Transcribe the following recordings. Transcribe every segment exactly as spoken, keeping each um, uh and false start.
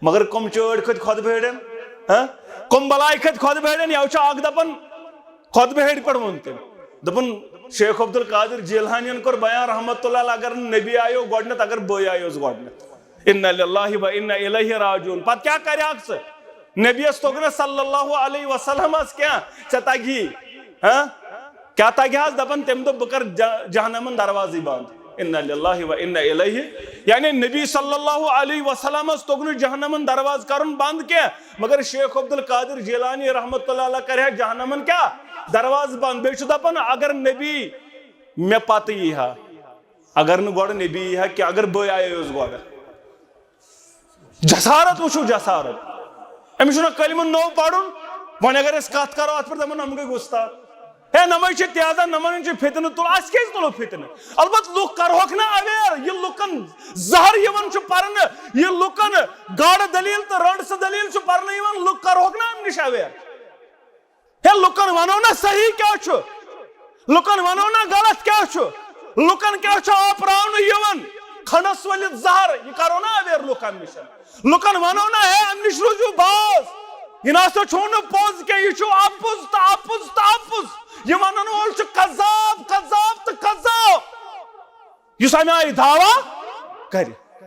مگر کم چٲڑۍ کھٔتۍ خۄطبہٕ ہیٚرٮ۪ن؟ ہاں؟ کم بلاے کھٔتۍ خۄطبہٕ ہیٚرٮ۪ن؟ یا چھُ اکھ دپان، خۄطبہٕ ہیٚرِ پٮ۪ٹھ ووٚن تٔمۍ۔ دوٚپُن، شیخ عبدالقادر جیلانین کوٚر بیان رحمت اللہ علیہ، اگر نہٕ نبی آیو گۄڈنٮ۪تھ، اگر بٕے آیوس گۄڈنٮ۪تھ۔ انا للہ و انا الیہ راجعون۔ پتہٕ کیٛاہ کریکھ ژٕ؟ نبیس توٚگ نہٕ صلی اللہ علیہ وسلمس کینٛہہ، ژےٚ تگی؟ ہاں؟ کیٛاہ تگہِ حظ؟ دپان، تٔمۍ دوٚپ، بہٕ کرٕ جہ-، جہنمن دروازٕے بنٛد۔ انا للہ و انا الیہ۔ یعنی نبی صلی اللہ علیہ وسلمس توٚگ نہٕ جہنمن دروازٕ کرُن بنٛد کینٛہہ، مگر شیخ عبدالقادر جیلانی رحمت اللہ علیہ کرِ ہا جہنمن کیٛاہ؟ دروازٕ بنٛد۔ بیٚیہِ چھُ دپان، اگر نبی مےٚ پتہٕ یی ہا، اگر نہٕ گۄڈٕ نبی یی ہا کینٛہہ، اگر بٕے آیوس گۄڈٕ۔ جسارت وٕچھِو، جسارت۔ أمِس چھُنہ کلمہٕ نوٚو پرُن۔ وۄنۍ اگر أسۍ کتھ کرو اتھ پٮ۪ٹھ، دپان، یِم گٔے گُستاخ۔ ہے، نمے چھِ تیزا، نمن چھِ فتنہٕ تُل، اسہِ کیازِ تُلو فتنہٕ؟ البتہ لُکھ کرہوکھ نہ اویئر، یہِ لُکن زہر یِوان چھُ پرنہٕ، یہِ لُکن گاڈٕ دلیل تہٕ رنڈسہٕ دلیل چھُ پرنہٕ یِوان، لُکھ کرہوکھ نہ امہِ نِش اویئر۔ ہے، لُکن ونو نا صحیح کیٛاہ چھُ، لُکن ونو نا غلط کیٛاہ چھُ، لُکن کیٛاہ چھُ آپراونہٕ یِوان، کھنس ؤلِتھ زہر، یہِ کرو نا اویئر لُکن نِش۔ لُکن ونو نا، ہے، امہِ نِش روٗزِو باز، یہِ نہ سا چھُو نہٕ پوٚز کینٛہہ، یہِ چھُو اپُز تہٕ اپُز تہٕ اپُز، یہِ ونن وول چھُ کذاب، کذاب تہٕ کذاب، یُس امہِ آیہِ دعویٰ کرِ۔ یہِ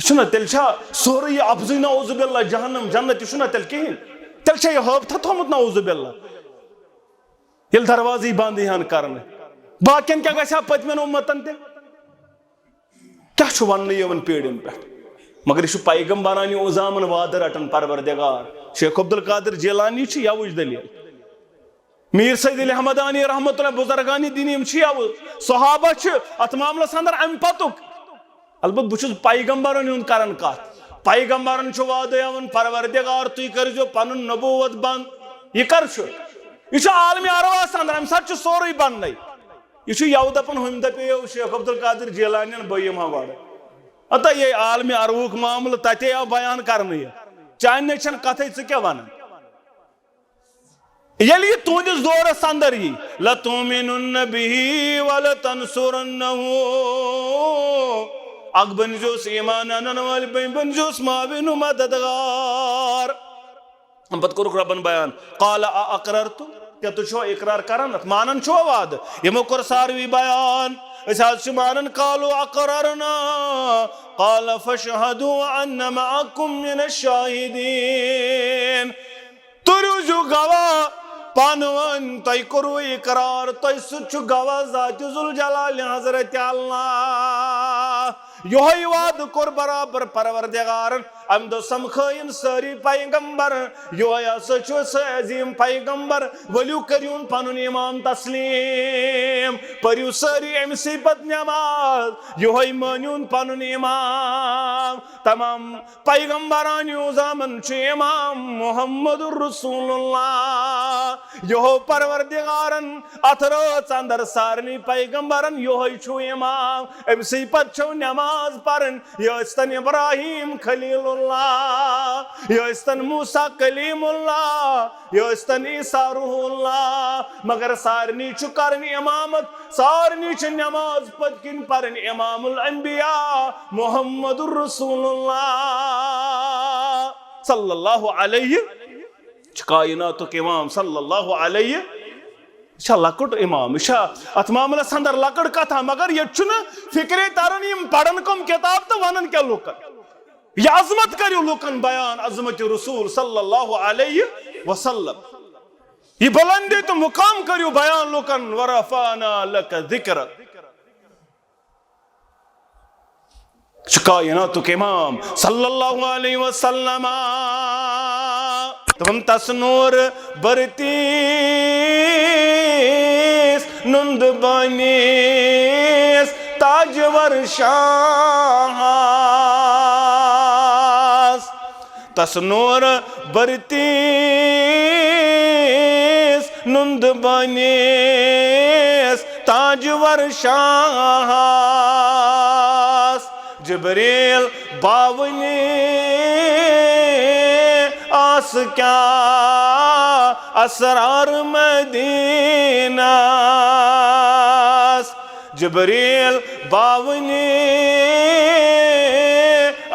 چھُنہ تیٚلہِ چھا سورُے یہِ اَپزُے نعوذ باللہ، جہنم جنت یہِ چھُنہ تیٚلہِ کِہیٖنۍ؟ تیٚلہِ چھا یہِ ہٲبتھا تھوٚمُت نعوذ باللہ؟ ییٚلہِ دروازٕے بنٛد یی ہن کرنہٕ، باقین کیٛاہ گژھِ ہا پٔتمٮ۪ن اُمتن تہِ؟ کیٛاہ چھُ وننہٕ یِوان پیٖڑن پٮ۪ٹھ؟ مگر یہِ چھُ پیغمبرانہِ عظامن وعدٕ رٹان پروردگار۔ شیخ عبدالقادر جیلانی چھُ یَوٕچ دٔلیٖل۔ میر سید علی احمدانی رحمت اللہ، بزرگان دین، یِم چھِ یَوٕ، صحابہ چھِ اتھ معاملس اندر امہِ پتُک۔ البتہ بہٕ چھُس پیغمبرن ہُنٛد کران کتھ۔ پیغمبرن چھُ وعدٕ یِوان، پروردگار، تُہۍ کٔرۍزیو پنُن نبوت بند۔ یہِ کر چھُ؟ یہِ چھُ عالمِ ارواحس اندر، امہِ ساتہٕ چھُ سورُے بندٕے۔ یہِ چھُ یَوٕ دپان، ہُمہِ دپیو شیخ عبدالقادر جیلانین، بہٕ یِمہٕ ہا گۄڈٕ۔ ہتا یہِ عالمِ ارواحُک معاملہٕ، تتے آو بیان کرنہٕ یہِ۔ چانہِ نَے چھَنہٕ کتھے، ژٕ کیٛاہ ونان؟ ییٚلہِ یہِ تُہنٛدِس دورس اندر یی، لَتُؤْمِنُنَّ بِهِ وَلَتَنْصُرُنَّهُ، اکھ بٔنۍزیوس ایمان انن وٲلۍ، بیٚیہِ بٔنۍزیوس معاون و مددگار۔ اَمہِ پتہٕ کوٚرُکھ رۄبن بیان، قَالَ أَأَقْرَرْتُمْ، کیٛاہ تُہۍ چھِوا اقرار کران؟ اتھ مانان چھِوا وعدٕ؟ یِمو کوٚر ساروی بیان، أسۍ حظ چھِ مانان۔ قَالُوا أَقْرَرْنَا، قَالَ فَاشْهَدُوا وَأَنَا مَعَكُمْ مِنَ الشَّاهِدِينَ۔ تُہۍ روٗزِو گواہ پانہٕ ؤنۍ، تۄہہِ کوٚروٕ اقرار، تۄہہِ سۭتۍ چھُ گواہ ذاتِ ذوالجلال حضرت اللہ۔ یِہوٚے وعدٕ کوٚر برابر پروردگارن۔ اَمہِ دۄہ سمکھٲیِن سٲری پیغمبر، یِہوٚے ہسا چھُ سُہ عظیٖم پیغمبر۔ ؤلِو کٔرِوُن پنُن ایمان تسلیٖم، پٔرِو سٲری أمۍ سٕے پتہٕ نٮ۪ماز، یِہوٚے مٲنِوُن پنُن ایمان۔ تمام پیغمبرانیو زامن چھُ امام محمد رسول اللہ۔ یِہو پروردگارن اتھ رٲژ اندر سارنٕے پیغمبرن یِہوٚے چھُ امام۔ أمۍ سٕے پتہٕ چھو نٮ۪ماز پرٕنۍ۔ یہِ ٲسۍتن ابراہیم خلیل اللہ، یہِ ٲسۍتن موسیٰ کلیم اللہ، یہِ ٲسۍتن عیسیٰ روح اللہ، مگر سارنٕے چھُ کرٕنۍ امامت، سارنٕے چھِ نٮ۪ماز پٔتۍ کِنۍ پرٕنۍ امام الانبیاء محمد رسول اللہ صلی اللہ علیہ۔ چھُ کائناتُک امام صلی اللہ علیہ۔ یہِ چھا لۄکُٹ امام، یہِ چھا اتھ معاملس اندر لۄکٕٹ کتھا؟ مگر ییٚتہِ چھُنہٕ فکرے تران، یِم پرن کم کتاب تہٕ ونان کیٛاہ لُکن۔ یہِ عظمت کٔرِو لُکن بیان، عظمت رسول صلی اللہ علیہ وسلم۔ یہِ بلندی تہٕ مقام کٔرِو بیان لُکن، ورفعنا لک ذکرک۔ چھُ کائناتُک امام صلی اللہ علیہ وسلم۔ تِمن تس نور برتیس نُند بنیس تاجور شاہس۔ تس نور برتیس نُند بنیس تاجور شاہس۔ جبریل باونی آس کیٛاہ اسرار مدینس۔ جبریل باونی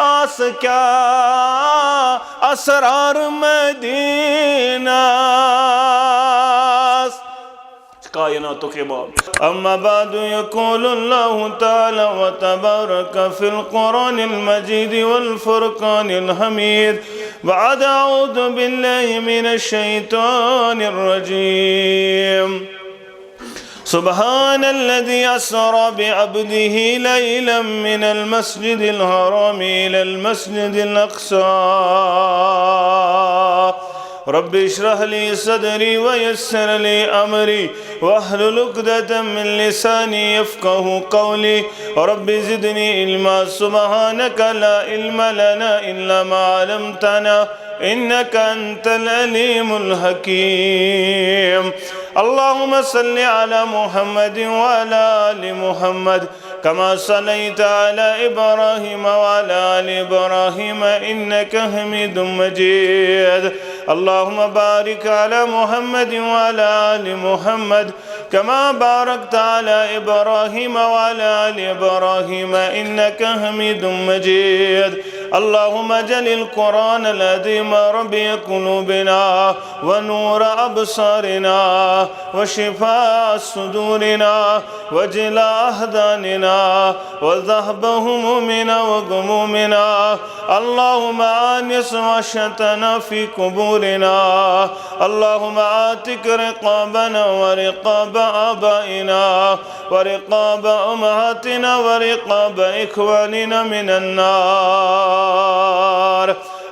آس کیا اسرار مدینس۔ کائناتک امام۔ اما بعد، یقول اللہ تعالی وتبارک فی القرآن المجید والفرقان الحمید، بعد اعوذ باللہ من الشیطان الرجیم۔ سبحان الذي أسرى بعبده ليلا من المسجد الحرام إلى المسجد الأقصى. رب اشرح لي صدري ويسر لي أمري واحلل عقدة من لساني يفقه قولي. رب زدني علما. سبحانك لا علم لنا إلا ما علمتنا إنك أنت العليم الحكيم. اللهم صل على محمد وعلى آل محمد كما صليت على إبراهيم وعلى آل إبراهيم إنك حميد مجيد. اللهم بارك على محمد وعلى آل محمد كما باركت على إبراهيم وعلى آل إبراهيم إنك حميد مجيد. اللهم اجعل القرآن العظيم ربيع قلوبنا ونور أبصارنا وشفاء صدورنا وجلاء أحزاننا وذهب همومنا وغمومنا. اللهم آنس وحشتنا في قبورنا. اللهم اعتق رقابنا ورقاب آبائنا ورقاب أمهاتنا ورقاب إخواننا من النار.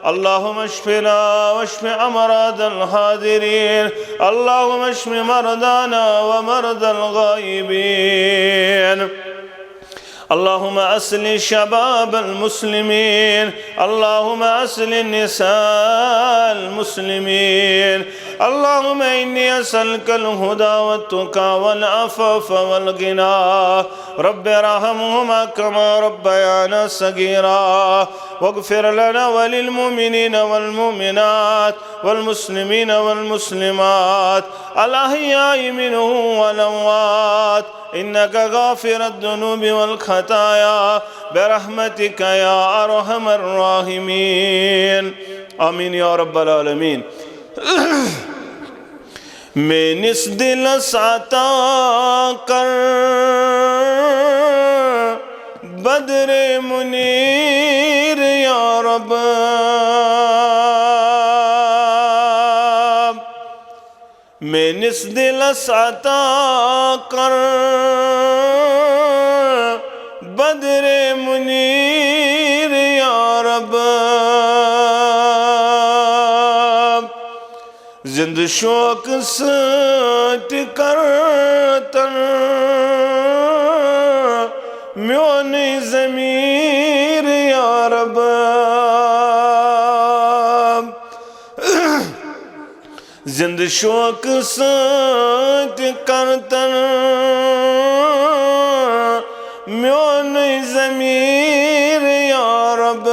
اللهم اشفنا واشف أمراض الحاضرين. اللهم اشف مرضانا ومرضى الغائبين. اللهم أصلح شباب المسلمين. اللهم أصلح نساء المسلمين. اللهم إني أسألك الهدى والتقى والعفاف والغنى. رب ارحمهما كما ربيانا صغيرا. واغفر لنا وللمؤمنين والمؤمنات والمسلمين والمسلمات الأحياء منهم والأموات إنك غافر الذنوب والخطايا برحمتك يا أرحم الراحمين. آمين يا رب العالمين. میٲنِس دِلس عطا کر بدر منیر یا رب۔ میٲنِس دِلس عطا کر بدر منیر یا رب۔ زندٕ شوقہٕ سۭتۍ کر تن میونُے ضمیٖر یا رب۔ زندٕ شوقہٕ سۭتۍ کر تن میونُے ضمیٖر یا رب۔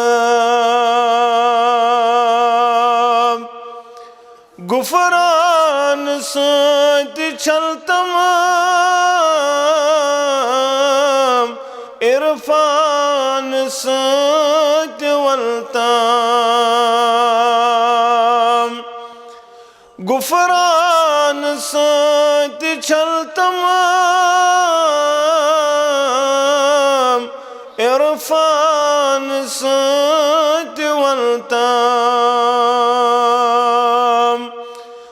غفران سۭتۍ چھل تمام، عرفان سۭتۍ ول تام۔ غفران سۭتۍ چھل تمام، عرفان سۭتۍ ول تام۔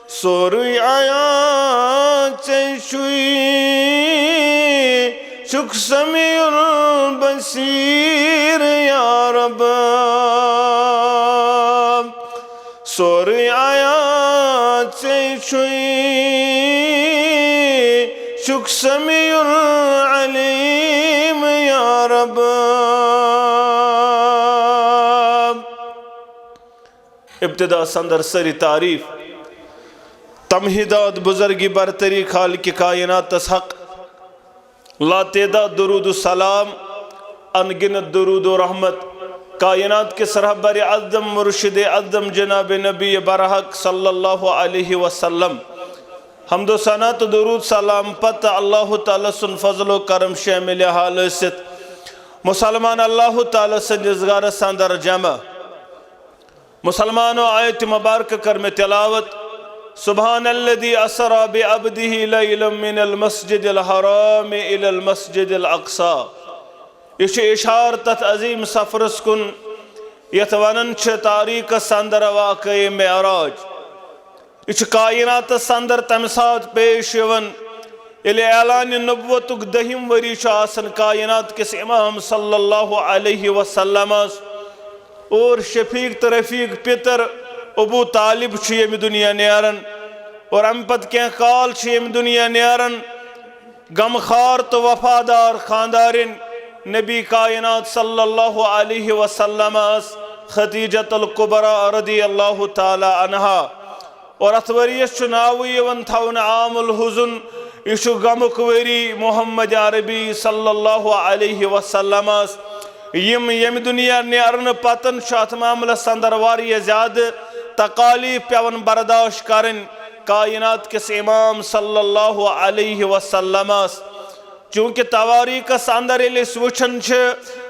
سورُے عیان ژےٚ چھُے، چھُکھ سمیع البصیر یا رب۔ سورُے عیان ژےٚ چھُے، چھُکھ سمیع العلیم یا رب۔ ابتدا سندر سری تعریف، تمہیدات، بزرگی، برتری خالق کائناتس حق، لا تعداد درود و سلام، ان گنت درود و رحمت کائنات کس رہبر اعظم مرشد اعظم جناب نبی برحق صلی اللہ علیہ وسلم۔ حمد و ثنا تہٕ درود سلام پتہٕ اللہ تعالیٰ سُنٛد فضل و کرم شامل حال ٲسِتھ، مسلمان، اللہ تعالیٰ سٕنٛدِس گرس اندر جمع۔ مسلمانو، آیت مبارکہ کٔر مےٚ تلاوت، سبحان الذي اسرى بعبده ليلا من المسجد الحرام الى المسجد الاقصى۔ یہِ چھُ اشارٕ تتھ عظیم سفرس کُن یتھ ونان چھِ تاریخس اندر واقعہ معراج۔ یہِ چھُ کائناتس اندر تمہِ ساتہٕ پیش یِوان، ییٚلہِ اعلان نبوتُک دٔہِم ؤری چھُ آسان کائنات کِس امام صلی اللہ علیہ وسلمس۔ اور شفیق تہٕ رفیق پِتر ابو طالب چھُ ییٚمہِ دُنیا نیران۔ اور امہِ پتہٕ کینٛہہ کال چھُ ییٚمہِ دُنیا نیران۔ غمخوار تہٕ وفادار خاندارِنۍ نبی کائنات صلی اللہ علیہ وسلمس خدیجۃ الکبریٰ رضی اللہ تعالیٰ عنہا۔ اور اتھ ؤریس چھُ ناوٕے یِوان تھاونہٕ عام الحزن، یہِ چھُ غمُک ؤری محمد عربی صلی اللہ علیہ وسلمس۔ یِم ییٚمہِ دُنیا نیرنہٕ پتن چھُ اتھ معاملس اندر واریاہ زیادٕ تکالیف پٮ۪وان برداشت کرٕنۍ کائنات کِس امام صلی اللہ علیہ وسلمس۔ چونکہ تواریخس اندر ییٚلہِ أسۍ وٕچھان چھِ،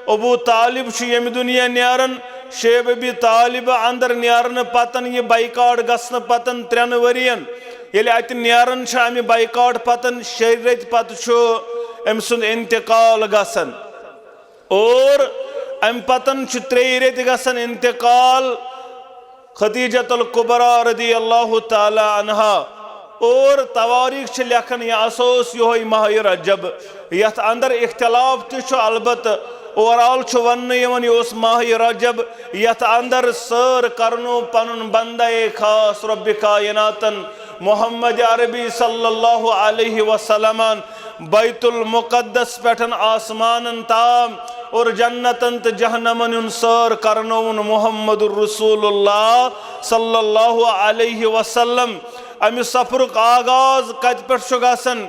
ابو طالب چھُ ییٚمہِ دُنیا نیران، شیب ابی طالب اندر نیرنہٕ پتن، یہِ بائیکاٹ گژھنہٕ پتن ترٛٮ۪ن ؤرین ییٚلہِ اتہِ نیران چھُ، امہِ بائیکاٹ پتن شیٚیہِ رٮ۪تہِ پتہٕ چھُ أمۍ سُنٛد انتقال گژھان۔ اور امہِ پتن چھُ ترٛیٚیہِ رٮ۪تہِ گژھان انتقال خدیجۃ الکبریٰ رضی اللہ تعالیٰ عنہا۔ اور تواریخ چھِ لیکھان، یہِ ہسا اوس یِہوٚے ماہ رجب، یتھ اندر اختلاف تہِ چھُ، البتہ اوور آل چھُ وننہٕ یِوان، یہِ اوس ماہ رجب، یتھ اندر سٲر کرنو پنُن بندہ خاص رب کائناتن محمد عربی صلی اللہ علیہ وسلمن بیت المقدس پٮ۪ٹھ آسمانن تام اور جنتن تہٕ جہنمن ہُنٛد سٲر کرنووُن محمد رسول اللہ صلی اللہ علیہ وسلم۔ امہِ سفرُک آغاز کتہِ پٮ۪ٹھ چھُ گژھان؟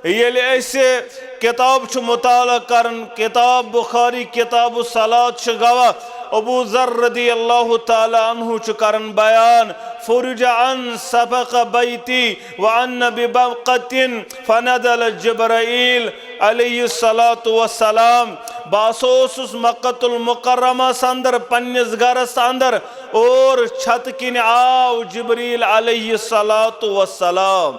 ییٚلہِ أسۍ کتاب چھُ مطالعہ کران، کتاب بخاری، کتاب الصلاۃ چھُ گواہ، ابو ذر رضی اللہ تعالیٰ عنہ چھُ کران بیان، فرج عن سفق بیتی وأنا ببقعة فنزل جبرائيل عليه الصلاة والسلام۔ بہٕ ہسا اوسُس مکۃ المکرمس اندر، پننِس گرس اندر، اور چھتہٕ کِنۍ آو جبریل علیہ الصلاة والسلام۔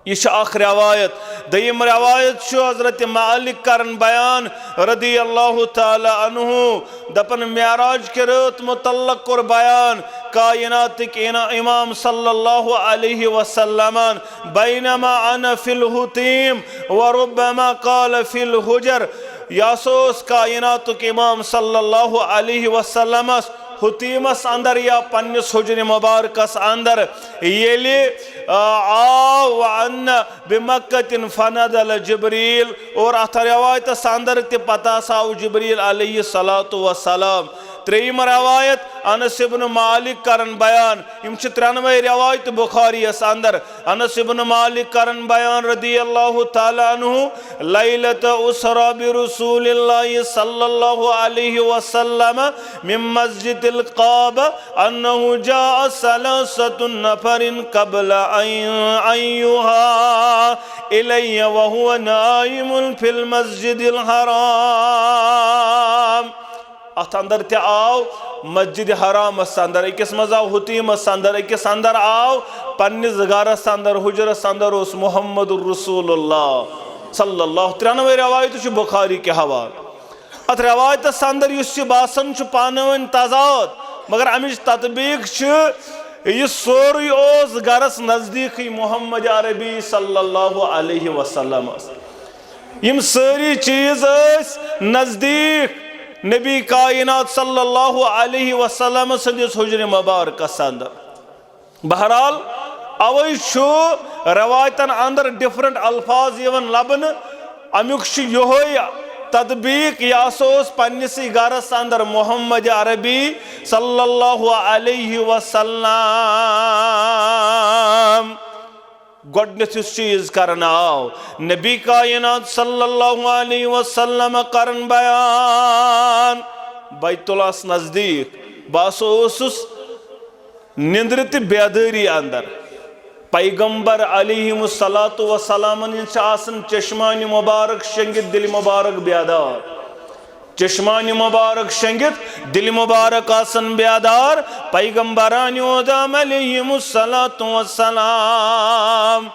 یہِ چھِ اکھ روایت۔ دوٚیِم روایت چھُ حضرت مالک کران بیان رضی اللہ تعالیٰ عنہ، دپان، معراج کہِ رٲژ متعلق کوٚر بیان کائناتٕکۍ انا-، امام صلی اللہ علیہ وسلمن، بینما انا فی الحطیم وربما قال فی الحجر۔ یہِ ہسا اوس کائناتُک امام صلی اللہ علیہ وسلمس حطیمس اندر یا پننِس حجرِ مبارکس اندر، ییٚلہِ، آ، آو وأنا بمکة فنزل جبریل، اور اتھ روایتس اندر تہِ پتہٕ ہسا آو جبریل علیہ الصلوۃ والسلام۔ ترٛیٚیِم روایت انس ابن مالک کران بیان، یِم چھِ ترٛٮ۪نوَے روایتہٕ بخاریَس اندر۔ انس ابن مالک کران بیان رضی اللہ تعالیٰ عنہ، لیلة اسرى برسول الله صلى الله عليه وسلم من مسجد القباء أنه جاء ثلاثة نفر قبل أن، أن يوحى إليه وهو نائم في المسجد الحرام۔ اتھ اندر تہِ آو مسجد حرامس اندر، أکِس منٛز آو حطیمس اندر، أکِس اندر آو پننِس گرس اندر، حجرس اندر اوس محمد رسول اللہ صلی اللہ۔ ترٛٮ۪نوَے روایتہٕ چھِ بخاری کہِ حوالہٕ۔ اتھ روایتس اندر یُس یہِ باسان چھُ پانہٕ ؤنۍ تضاد، مگر امِچ تطبیق چھِ، یہِ سورُے اوس گرس نزدیٖکٕے محمد عربی صلی اللہ علیہ وسلمس۔ یِم سٲری چیٖز ٲسۍ نزدیٖک نبی کائنات صلی اللہ علیہ وسلم سٕنٛدِس حجرِ مبارکس اندر۔ بہرحال، اوے چھُ روایتن اندر ڈفرنٹ الفاظ یِوان لبنہٕ۔ امیُک چھُ یِہوٚے تطبیق، یہِ ہسا اوس پننِسٕے گرس اندر محمد عربی صلی اللہ علیہ وسلم۔ گۄڈٕنیتھ یُس چیٖز کرنہٕ آو، نبی کائنات صلی اللہ علیہ وسلم کرن بیان، بیت اللہس نزدیٖک، بہٕ ہسا اوسُس نِندرِ تہٕ بیدٲری اندر۔ پیغمبر علیہ الصلوۃ والسلامن ہٕنٛز چھِ آسان چشمانِ مبارک شنگِتھ، دِلہِ مبارک بیدار۔ چشمانِ مبارک شنگت، دلِ مبارک آسن بیدار، پیغمبرانِ اودام علیہم الصلوۃ والسلام۔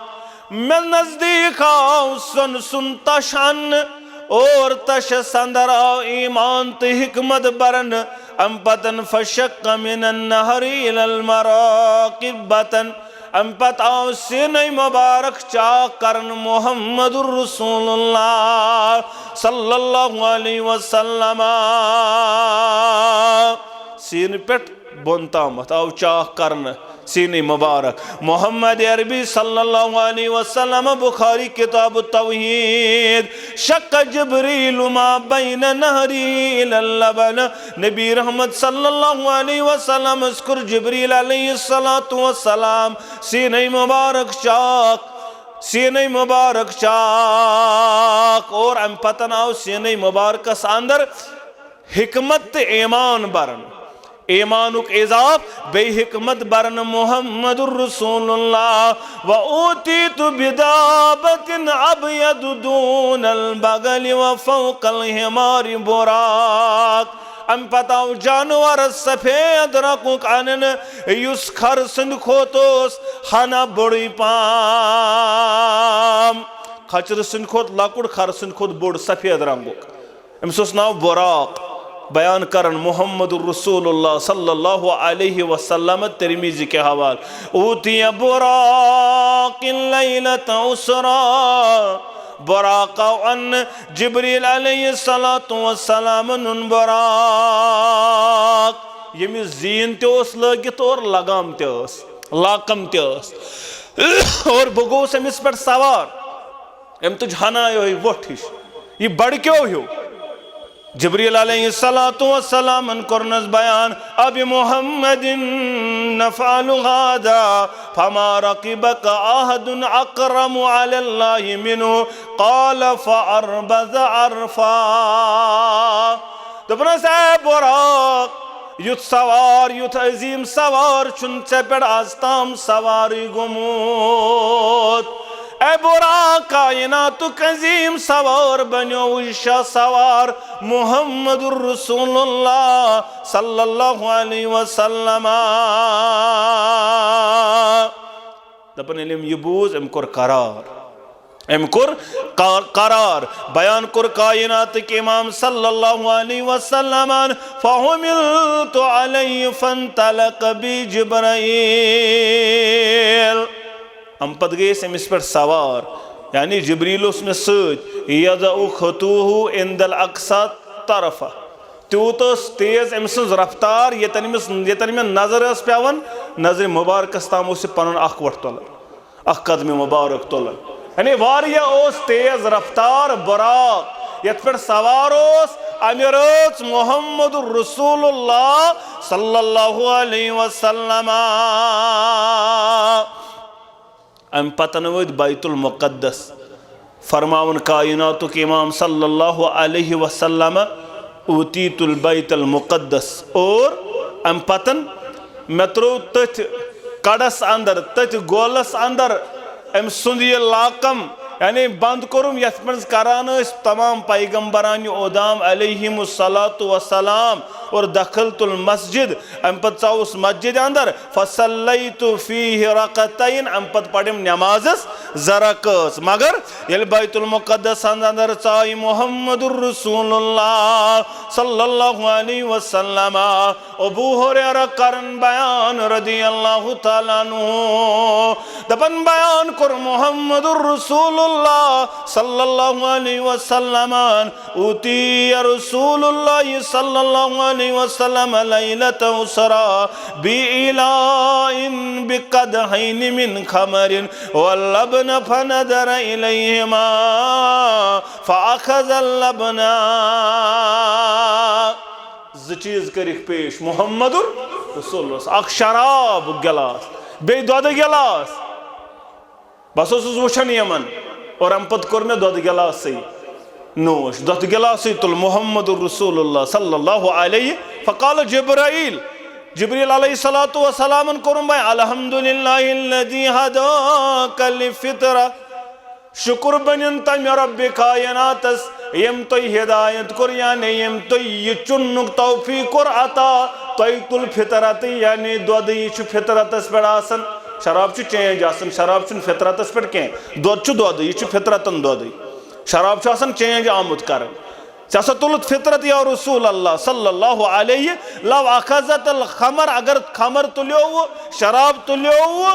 مےٚ نزدیٖک آو سۄنہٕ سُنٛد تش اننہٕ، اور تشس اندر آو ایمان تہٕ حکمت برنہٕ۔ امہِ پتن فشق من النہر الی المراقبتن۔ امہِ پتہٕ آو سیٖنَے مبارک چاک کرنہٕ محمد رسول اللہ صلی اللہ علیہ وسلم۔ سیٖنہٕ پٮ۪ٹھ بۄن تامَتھ آو چاک کرنہٕ سیٖنَے مبارک۔ محمد عربی صلی اللہ علیہ وسلم، بخاری کتاب التوحید، شق جبریل ما بین نہری الی اللبن۔ نبی رحمت صلی اللہ علیہ وسلم اس کوٚر جبریل علیہ الصلوۃ والسلام سیٖنَے مبارک چاک، سیٖنَے مبارک چاک۔ اور امہِ پتن آو سیٖنَے مبارکس اندر حکمت تہٕ ایمان برن، ایمانُک اضاف، بیٚیہِ حکمت برن محمد رسول اللہ۔ و اوتیت بدابۃ ابیض دون البغل و فوق الحمار براق۔ امہِ پتہٕ آو جانور سفید رنگُک اننہٕ، یُس خر سٕنٛدِ کھۄتہٕ اوس ہنا بوٚڑُے پہم۔ کھچرٕ سٕنٛدِ کھۄتہٕ لۄکُٹ، خر سٕنٛدِ کھۄتہٕ بوٚڑ، سفید رنگُک۔ أمِس اوس ناو براق۔ بیان کرن محمد رسول اللہ صلی اللہ علیہ وسلم ترمذی کہِ حوالہٕ، اوتی براق لیلۃ اسریٰ۔ براق آو اننہٕ، جبریل علیہ الصلوۃ والسلام نُن براق، ییٚمِس زیٖن تہِ اوس لٲگِتھ اور لگام تہِ ٲس، لاکم تہِ ٲس۔ اور بہٕ گوٚوُس أمِس پٮ۪ٹھ سوار۔ أمۍ تُج ہنا یِہوٚے وۄٹھ ہِش، یہِ بڑکیو ہیوٗ۔ جبریل علیہ الصلوۃ والسلامن کوٚرنس بیان، ابمحمد نفعل هذا فما ركبك أحد أكرم على الله منه، قال فأربز عرفا۔ دوٚپنس، اے براق، یُتھ سوار، یُتھ عظیٖم سوار چھُنہٕ ژےٚ پٮ۪ٹھ از تام سوارٕے گوٚمُت۔ اے براق، کائناتُک عظیٖم سوار بنیووُے شاہ سوار محمد رسول اللہ صلی اللہ علیہ وسلم۔ دپان ییٚلہِ أمۍ یہِ بوٗز، أمۍ کوٚر قرار، أمۍ کوٚر قر-، قرار، بیان کوٚر کائناتٕکۍ امام صلی اللہ علیہ وسلمن، فحملت علیہ فانطلق بی جبرائیل۔ امہِ پتہٕ گٔے أسۍ أمِس پٮ۪ٹھ سوار، یعنی جبریل اوس مےٚ سۭتۍ، یضع خطوہ عند الاقصی طرفہ۔ تیوٗت ٲس تیز أمۍ سٕنٛز رفتار، ییٚتٮ۪ن أمِس، ییٚتٮ۪ن مےٚ نظر ٲس پٮ۪وان، نظرِ مبارکس تام اوس یہِ پنُن اکھ وۄٹھ تُلان، اکھ قدمِ مبارک تُلان۔ یعنی واریاہ اوس تیز رفتار براق، یتھ پٮ۪ٹھ سوار اوس امہِ رٲژ محمد رسول اللہ صلی اللہ علیہ وسلم۔ امہِ پتن وٲتۍ بیت المقدس۔ فرماوُن کائناتُک امام صلی اللہ علیہ وسلم، اوتیت البیت المقدس۔ اور امہِ پتن مےٚ ترٛوو تٔتھۍ کڑس اندر، تٔتھۍ گولس اندر أمۍ سُنٛد یہِ لاکم، یعنی بند کوٚرُم، یتھ منٛز کران ٲسۍ تمام پیغمبرانِ اودام علیہم الصلوۃ والسلام۔ اور دخلت المسجد، امہِ پتہٕ ژاوُس مسجد اندر، فصلیت فیہ رکعتین، امہِ پتہٕ پرِم نمازس زٕ رکٲژ۔ مگر ییٚلہِ بیت المقدس اندر ژایہِ محمد رسول اللہ صلی اللہ علیہ وسلم، ابو ہریرہ کرن بیان رضی اللہ تعالیٰ عنہ، دپان بیان کوٚر محمد رسول اللہ صلی اللہ علیہ وسلم، اوتی رسول اللہ صلی اللہ علیہ وسلم لیلۃ اسریٰ بی علاء بقدحین من خمر واللبن فنظر الیہما فاخذ اللبن۔ زٕ چیٖز کٔرِکھ پیش محمد رسول اللہ، اکھ شراب گلاس، بیٚیہِ دۄدٕ گلاس۔ بس اوسُس وٕچھان یِمن، اور امہِ پتہٕ کوٚر مےٚ دۄدٕ گلاسٕے نوش، دۄدٕ گلاسٕے تُل محمد رسول اللہ صلی اللہ علیہ۔ فقال جبرائیل، جبریل علیہ الصلوۃ والسلامن کوٚرُم بیان، الحمد للہ الذی ہداک للفطرہ، شکر بنن تمہِ رب کائناتس، ییٚمۍ تۄہہِ ہدایت کوٚر، یعنی ییٚمۍ تۄہہِ یہِ چُننُک توفیق کوٚر عطا، تۄہہِ تُل فطرتٕے، یعنی دۄدٕے، یہِ چھُ فطرتس پٮ۪ٹھ آسان۔ شراب چھُ چینج آسان، شراب چھُنہٕ فطرتس پٮ۪ٹھ کینٛہہ۔ دۄد چھُ دۄدٕے، یہِ چھُ فطرتن دۄدٕے۔ شراب چھُ آسان چینج آمُت کران۔ ژےٚ سا تُلُتھ فطرت یا رسول اللہ صلی اللہ علیہ، لو اخذت الخمر، اگر خمر تُلیووُ، شراب تُلیووُ،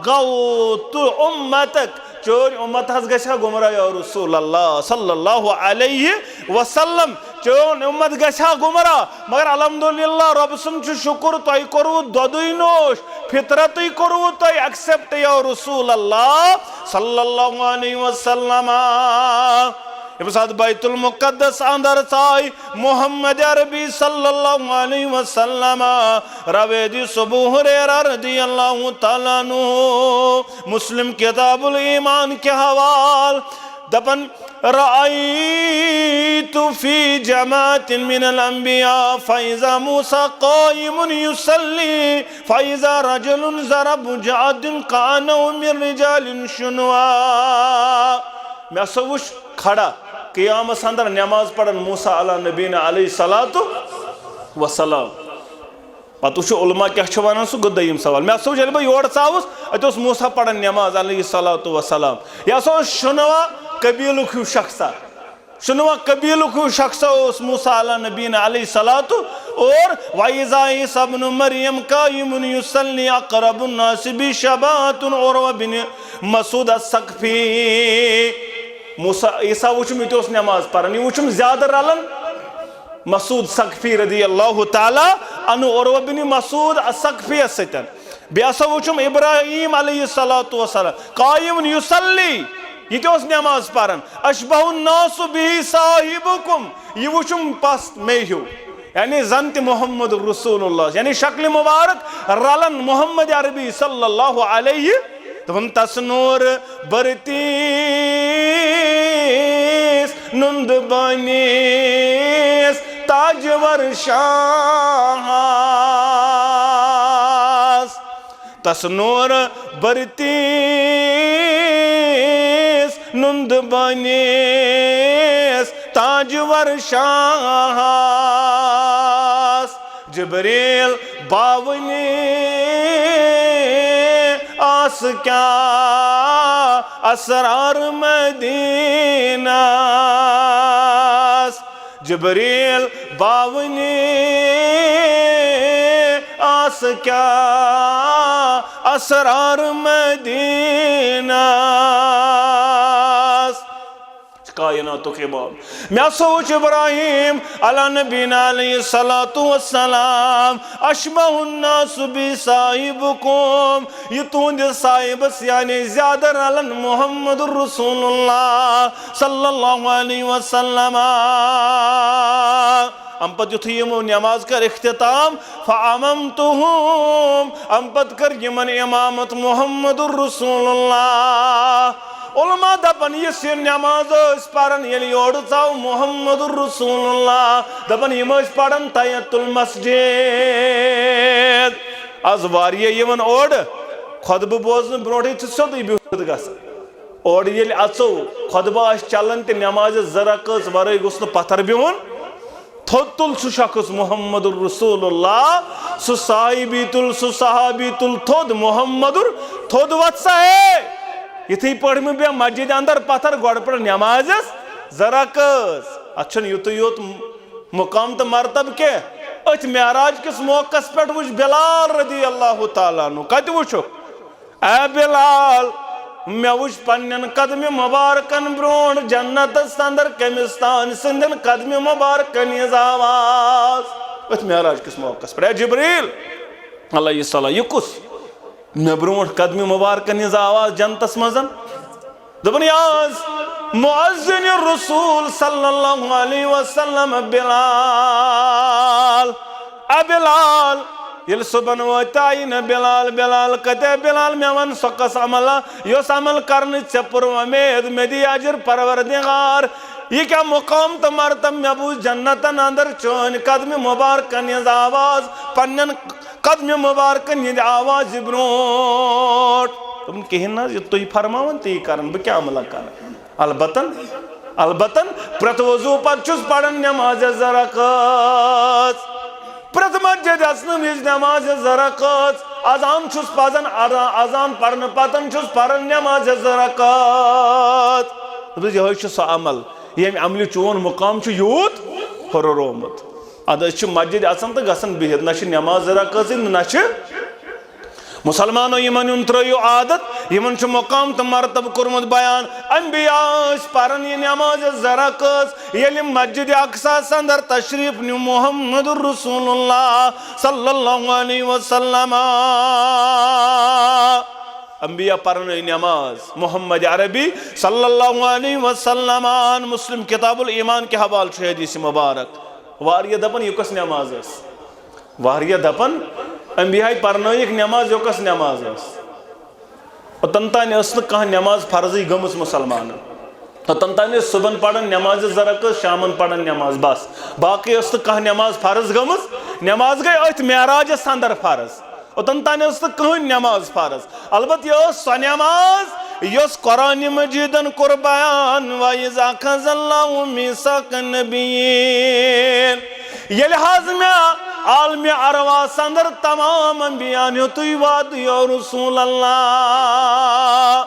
غوت امتک، چٲنۍ امت حظ گژھِ ہا گمراہ یا رسول اللہ صلی اللہ علیہ وسلم، چٲنۍ امت گژھِ ہا گمراہ۔ مگر الحمدللہ، رۄب سُنٛد چھُ شُکر، تۄہہِ کوٚروٕ دۄدٕے نوش، فطرتٕے کوٚروٕ تۄہہِ ایکسپٹ یا رسول اللہ صلی اللہ علیہ وسلم۔ ییٚمہِ ساتہٕ بیت المقدس اندر ژاے محمد عربی صلی اللہ علیہ وسلم، رویدِ ابو ہریرہ رضی اللہ تعالیٰ عنہ، مسلم کتاب الایمان کے حوال، دپن، رأيت في جماعة من الأنبياء فإذا موسى قائم يصلي فإذا رجل ضرب جعد كأنه من رجال شنواء۔ مےٚ ہسا وُچھ کھڑا قیامس اندر نماز پران موسیٰ علیٰ نبینا علیہ الصلوۃ والسلام۔ پتہٕ وٕچھو علماء کیٛاہ چھِ ونان، سُہ گوٚو دوٚیِم سوال۔ مےٚ ہسا وٕچھ، ییٚلہِ بہٕ یورٕ ژاوُس، اَتہِ اوس موسیٰ پران نماز علیہ الصلوۃ والسلام۔ یہِ ہسا اوس شنواء قبیٖلُک ہیوٗ شخصا، شنواء قبیٖلُک ہیوٗ شخصا اوس موسیٰ علیٰ نبینا علیہ الصلوۃ۔ اور وإذا عيسى ابن مريم قائم يصلي أقرب الناس به شباهة عروة بن مسعود الثقفي۔ موسیٰ، عیسیٰ وٕچھُم، یہِ تہِ اوس نماز پران، یہِ وٕچھُم زیادٕ رلان مسعود ثقفی رضی اللہ تعالیٰ عنہ، عروہ بن مسعود الثقفی یس سۭتۍ۔ بیٚیہِ ہسا وٕچھُم ابراہیم علیہ الصلوۃ والسلام قائم یصلی، یہِ تہِ اوس نماز پران۔ أشبه الناس به صاحبكم، یہِ وٕچھُم پس مے ہیوٗ، یعنی زن تہِ محمد رسول اللہ، یعنی شکلہِ مبارک رلان محمد عربی صلی اللہ علیہ۔ دوٚپُن، تس نور برتیس نُند بٲنِس تاجور شاہس۔ تس نور برتیس نُند بٲنِس تاجور شاہس۔ جبریل باونی آس کیا اسرار مدینس۔ جبریل باونی آس کیا اسرار مدینس۔ کائناتُک امام۔ مےٚ سوٗنٛچ ابراہیم علیٰ نبینا علیہ الصلوۃ والسلام، اشبہ الناس بصاحبکم، یہِ تُہنٛدِس صاحبس یعنی زیادٕ رلان محمد رسول اللہ صلی اللہ علیہ وسلم۔ امہِ پتہٕ یُتھُے یِمو نماز کٔر اختتام، فاممتہم، امہِ پتہٕ کٔر یِمن امامت محمد رسول اللہ۔ علماء دپان، یُس یہِ نماز ٲسۍ پران، ییٚلہِ یورٕ ژاو محمد رسول اللہ، دپان، یِم ٲسۍ پران تحیت المسجد۔ از واریاہ یِوان اورٕ، خطبہٕ بوزنہٕ برونٹھٕے چھُ سیوٚدُے بِہِتھ گژھان۔ اورٕ ییٚلہِ اژو، خطبہٕ آسہِ چلان تہِ، نمازِ زٕ رکٲژ ورٲے گوٚژھ نہٕ پتھر بِہُن۔ تھوٚد تُل سُہ شخص محمد رسول اللہ، سُہ صاحابی تُل، سُہ صحابی تُل تھوٚد محمد، تھوٚد وۄتھ سا ہے۔ یِتھٕے پٲٹھۍ مہٕ بیٚہہ مسجدِ اندر پتھر، گۄڈٕ پٔر نمازِ زٕ رکٲژ۔ اتھ چھُنہٕ یُتُے یوت مقام تہٕ مرتبہٕ کینٛہہ۔ أتھۍ معراج کِس موقعس پٮ۪ٹھ وٕچھ بلال رضی اللہ تعالیٰ عنہ۔ کتہِ وٕچھُکھ؟ اے بلال، مےٚ وٕچھ پننٮ۪ن قدمہِ مبارکن برونٹھ جنتس اندر کٔمِس تام سٕنٛدٮ۪ن قدمہِ مبارکن ہٕنٛز آواز۔ أتھۍ معراج کِس موقعس پٮ۪ٹھ، اے جبریل علیہ السلام، یہِ کُس؟ مےٚ برونٹھ قدمہِ مبارکن ہٕنٛز آواز جنتس منٛز۔ دوٚپُن، یہِ آز مؤذن رسول صلی اللہ علیہ وسلم بلال۔ اے بلال، ییٚلہِ صُبحن وٲتۍ آیی نہٕ بلال، بلال کتے بلال، مےٚ وَن سۄ کۄس عملہ، یۄس عمل کرنٕچ ژےٚ پُر وۄمید، مےٚ دی اجر پروردگار۔ یہِ کیٛاہ مقام تہٕ مرتبہٕ، مےٚ بوٗز جنتن اندر چٲنۍ قدمہِ مبارکن ہٕنٛز آواز، پننٮ۪ن قدمہِ مبارکن ہٕنٛدِ آوازِ برونٹھ۔ دوٚپُن، کِہیٖنۍ نہٕ حظ، یہِ تُہۍ فرماوان تی کرن، بہٕ کیٛاہ عملہ کرٕ؟ البتہ البتہ پرٛٮ۪تھ وضو پتہٕ چھُس پران نمازِ زٕ رکٲژ۔ پرٛٮ۪تھ مسجد اژنہٕ وِزِ نمازِ زٕ رکٲژ۔ اذان چھُس پزان، اذان، اذان پرنہٕ پتہٕ چھُس پران نمازِ زٕ رکٲژ۔ دوٚپُس، یِہوٚے چھُ سُہ عمل، ییٚمہِ عملہِ چون مقام چھُ یوٗت ہُررومُت۔ ادٕ أسۍ چھِ مسجد اژان تہٕ گژھان بِہِتھ، نہ چھِ نماز زٕ رکٲژٕے، نہ چھِ مسلمانو، یِمن ہُنٛد ترٲیِو عادت، یِمن چھُ مقام تہٕ مرتبہٕ کوٚرمُت بیان۔ انبیاء ٲسۍ پران یہِ نماز زٕ رکٲژ، ییٚلہِ مسجد اقصیٰ ہس اندر تشریف نیوٗ محمد رسول اللہ صلی اللہ علیہ وسلم۔ انبیاء پران یہِ نماز محمد عربی صلی اللہ علیہ وسلم۔ مسلم کتاب الایمان کہِ حوالہٕ چھُ حدیث مبارک۔ واریاہ دپان، یہِ کۄس نماز ٲس؟ واریاہ دپان، انبیاہے پرنٲیِکھ نماز، یہِ کۄس نماز ٲس؟ اوٚتن تانۍ ٲس نہٕ کانٛہہ نماز فرضٕے گٔمٕژ مسلمانن۔ اوٚتن تانۍ ٲسۍ صبحن پران نماز زٕ رکٲژ، شامن پران نماز، بس۔ باقٕے ٲس نہٕ کانٛہہ نماز فرض گٔمٕژ۔ نماز گٔے أتھۍ معراجس اندر فرض۔ اوٚتن تانۍ ٲس نہٕ کٕہٕنۍ نماز فرض۔ البتہ یہِ ٲس سۄ نماز یۄس قرآن مجیدن کوٚر بیان، وَإِذْ أَخَذَ اللَّهُ مِيثَاقَ النَّبِيِّينَ۔ ییٚلہِ حظ مےٚ عالمِ ارواحس اندر تمام انبیاہن ہیوٚتُے وعدٕ، یا رسول اللہ۔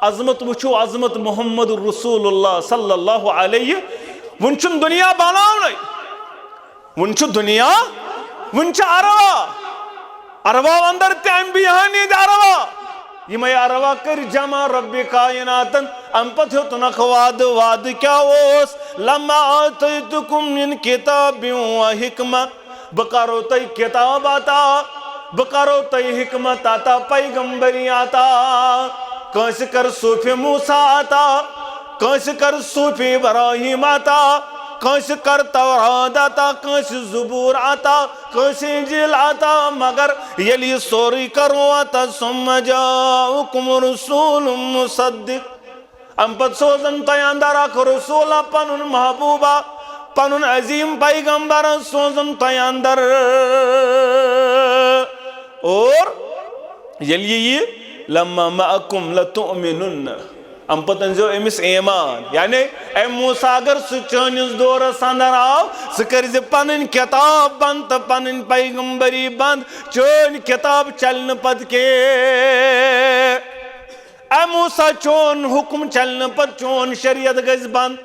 عظمت وٕچھِو، عظمت محمد رسول اللہ صلی اللہ علیہ۔ وُنہِ چھُنہٕ دُنیا بناونٕے۔ وُنہِ چھُ دُنیا، وُنہِ چھِ ارواح۔ ارواح اندر تہِ انبیاہن ہٕنٛدۍ ارواح۔ یِمے ارواح کٔرۍ جمع ربِ کائناتن۔ امہِ پتہٕ ہیوٚتنکھ وعدٕ۔ وعدٕ کیٛاہ اوس؟ لما آتیتکم من کتاب و حکمہ۔ بہٕ کرو تۄہہِ کتاب عطا، بہٕ کرو تۄہہِ حکمت عطا، پیغمبری عطا۔ کٲنٛسہِ کر صوفِ موسیٰ عطا، کٲنٛسہِ کر صوفِ ابراہیم عطا، کٲنٛسہِ کر تورات عطا، کٲنٛسہِ زبور عطا، کٲنٛسہِ انجیل عطا، مگر ییٚلہِ یہِ سورُے کرو عطا، ثم جاءکم رسول مصدق۔ امہِ پتہٕ سوزن تۄہہِ اندر اکھ رسولا، پنُن محبوبا، پنُن عظیم پیغمبرا سوزن تۄہہِ اندر۔ اور ییٚلہِ یہِ یی، لما معکم لتؤمنن۔ امہِ پتہٕ أنزیو أمِس ایمان۔ یعنی اے موسیٰ، اگر سُہ چٲنِس دورس اندر آو، ژٕ کٔرۍ زِ پنٕنۍ کتاب بند تہٕ پنٕنۍ پیغمبری بند۔ چٲنۍ کتاب چلہِ نہٕ پتہٕ کینٛہہ۔ اے موسیٰ، چون حکم چلہِ نہٕ پتہٕ، چون شریعت گژھِ بند۔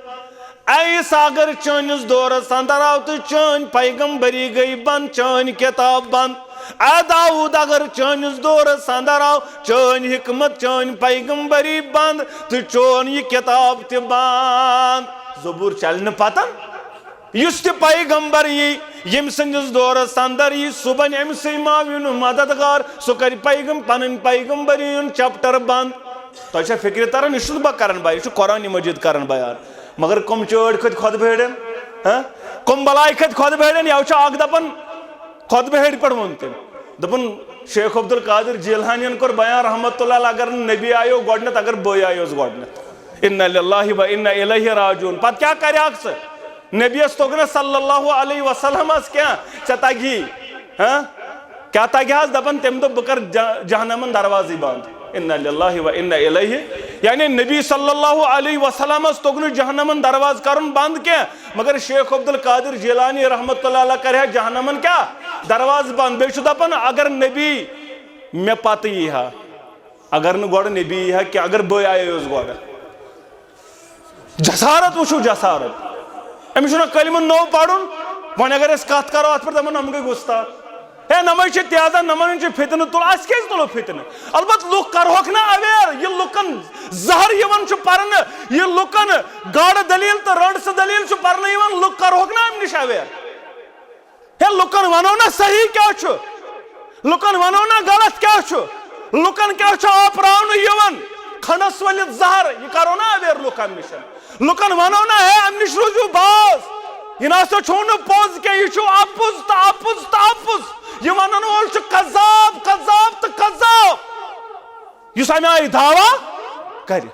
اے عیسیٰ، اگر چٲنِس دورس اندر آو تہٕ چٲنۍ پیغمبری گٔے بند، چٲنۍ کتاب بند۔ اے داؤد، اگر چٲنِس دورس اندر آو، چٲنۍ حکمت، چٲنۍ پیغمبری بند تہٕ چون یہِ کتاب تہِ بند۔ زبور چلہِ نہٕ پتن۔ یُس تہِ پیغمبر یی، ییٚمہِ سٕنٛدِس دورس اندر یی، سُہ بنہِ أمۍ سٕے معاون و مددگار، سُہ کرِ پیغم-، پنٕنۍ پیغمبری ہُنٛد chapter بند۔ تۄہہِ چھا فکرِ تران؟ یہِ چھُس نہٕ بہٕ کران بیان، یہِ چھُ قرآن مجید کران بیان۔ مگر کم چٲڑۍ کھٔتۍ خۄطبہٕ ہیٚرٮ۪ن؟ ہہ؟ کم بلاے کھٔتۍ خۄطبہٕ ہیٚرٮ۪ن؟ یا چھُ اکھ دپان خۄطبہٕ ہیٚرِ پٮ۪ٹھ ووٚن تٔمۍ، دوٚپُن، شیخ عبدالقادر جیلانین کوٚر بیان رحمت اللہ علیہ، اگر نہٕ نبی آیو گۄڈنٮ۪تھ، اگر بٕے آیوس گۄڈنٮ۪تھ۔ انا للہ و انا الیہ راجعون۔ پتہٕ کیٛاہ کرِ اکھ ژٕ؟ نبیَس توٚگ نہ صلی اللہ علیہ وسلمس کینٛہہ، ژےٚ تگہِ ہی؟ ہاں؟ کیٛاہ تگہِ حظ؟ دپان تٔمۍ دوٚپ، بہٕ کرٕ جہ-، جہنمن دروازٕے بنٛد۔ انا للہ و انا الیہ۔ یعنی نبی صلی اللہ علیہ وسلمس توٚگ نہٕ جہنمن دروازٕ کرُن بنٛد کینٛہہ، مگر شیخ عبدالقادر جیلانی رحمت اللہ علیہ کرِ ہا جہنمن کیٛاہ؟ دروازٕ بنٛد۔ بیٚیہِ چھُ دپان، اگر نبی مےٚ پتہٕ یی ہا، اگر نہٕ گۄڈٕ نبی یی ہا کینٛہہ، اگر بٕے آیے یوت گۄڈٕ۔ جسارت وٕچھِو، جسارت۔ أمِس چھُنہ کلمہٕ نوٚو پرُن۔ وۄنۍ اگر أسۍ کتھ کرو اتھ پٮ۪ٹھ، دپان، یِم گٔے گُستاخ۔ ہے، نمے چھِ تیزان، نمن چھِ فتنہٕ تُل، اسہِ کیازِ تُلو فتنہٕ؟ البتہ لُکھ کرہوکھ نہ اویئر، یہِ لُکن زہر یِوان چھُ پرنہٕ، یہِ لُکن گاڈٕ دلیل تہٕ رنڈسہٕ دلیل چھُ پرنہٕ یِوان، لُکھ کرہوکھ نہ امہِ نِش اویئر۔ ہے، لُکن ونو نا صحیح کیٛاہ چھُ، لُکن ونو نا غلط کیٛاہ چھُ، لُکن کیٛاہ چھُ آپراونہٕ یِوان؟ کھنس ؤلِتھ زہر، یہِ کرو نا اویئر لُکن نِش۔ لُکن ونو نا، ہے، امہِ نِش روٗزِو باز، یہِ نہ سا چھُو نہٕ پوٚز کینٛہہ، یہِ چھُو اپُز تہٕ اپُز تہٕ اپُز۔ یہِ ونن وول چھُ کذاب، کذاب تہٕ کذاب، یُس امہِ آیہِ دعویٰ کرِ۔ یہِ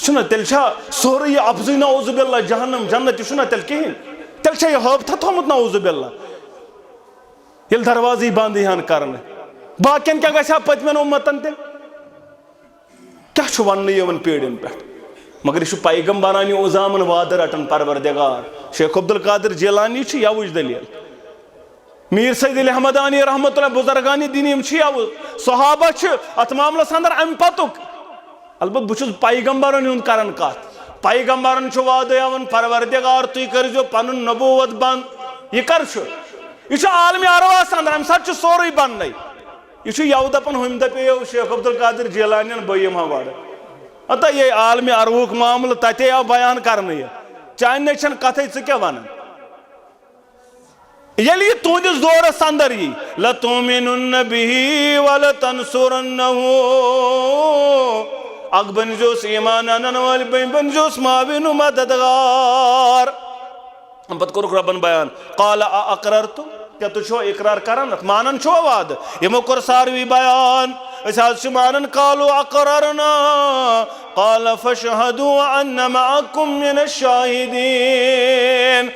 چھُنہ تیٚلہِ چھا سورُے یہِ اپزُے نعوذ باللہ، جہنم جنت، یہِ چھُنہ تیٚلہِ کِہیٖنۍ؟ تیٚلہِ چھا یہِ ہٲبتھا تھوٚمُت نعوذ باللہ؟ ییٚلہِ دروازٕے بنٛد یی ہن کرنہٕ، باقین کیٛاہ گژھِ ہا پٔتمٮ۪ن اُمتن تہِ؟ کیٛاہ چھُ وننہٕ یِوان پیٖڑٮ۪ن پٮ۪ٹھ؟ مگر یہِ چھُ پیغمبرانہِ عظامن وعدٕ رٹان پروردگار۔ شیخ عبدالقادر جیلانی چھُ یوٕچ دٔلیٖل۔ میر سید علی احمدانی رحمۃ اللہ بزرگان دین، یِم چھِ یوٕ۔ صحابہ چھِ اتھ معاملس اندر امہِ پتُک۔ البتہ بہٕ چھُس پیغمبرن ہُنٛد کران کتھ۔ پیغمبرن چھُ وعدٕ یِوان، پروردگار، تُہۍ کٔرزیو پنُن نبوت بند۔ یہِ کر چھُ؟ یہِ چھُ عالمِ ارواحس اندر، امہِ ساتہٕ چھُ سورُے بننٕے۔ یہِ چھُ یَوٕ دَپان، ہُمہِ دَپیو شیخ عبدالقادر جیلانیَن، بہٕ یِمہٕ ہا گۄڈٕ۔ ہتا یہِ عالمِ ارواحُک معاملہٕ، تَتے آو بیان کرنہٕ یہِ۔ چانہِ نَے چھَنہٕ کَتھٕے، ژٕ کیٛاہ وَنان؟ ییٚلہِ یہِ تُہٕنٛدِس دورَس اندر یی، لَتُؤْمِنُنَّ بِهِ وَلَتَنْصُرُنَّهُ۔ اکھ بٔنزیوس ایمان اَنَن وٲلۍ، بیٚیہِ بٔنزیوس معاون و مددگار۔ اَمہِ پتہٕ کوٚرُکھ رۄبن بیان، قال أأقررتم، کیٛاہ تُہۍ چھِوا اقرار کران؟ اتھ مانان چھِوا وعدٕ؟ یِمو کوٚر ساروی بیان، أسۍ حظ چھِ مانان۔ قالوا أقررنا، قال فاشهدوا وأنا معكم من الشاهدين۔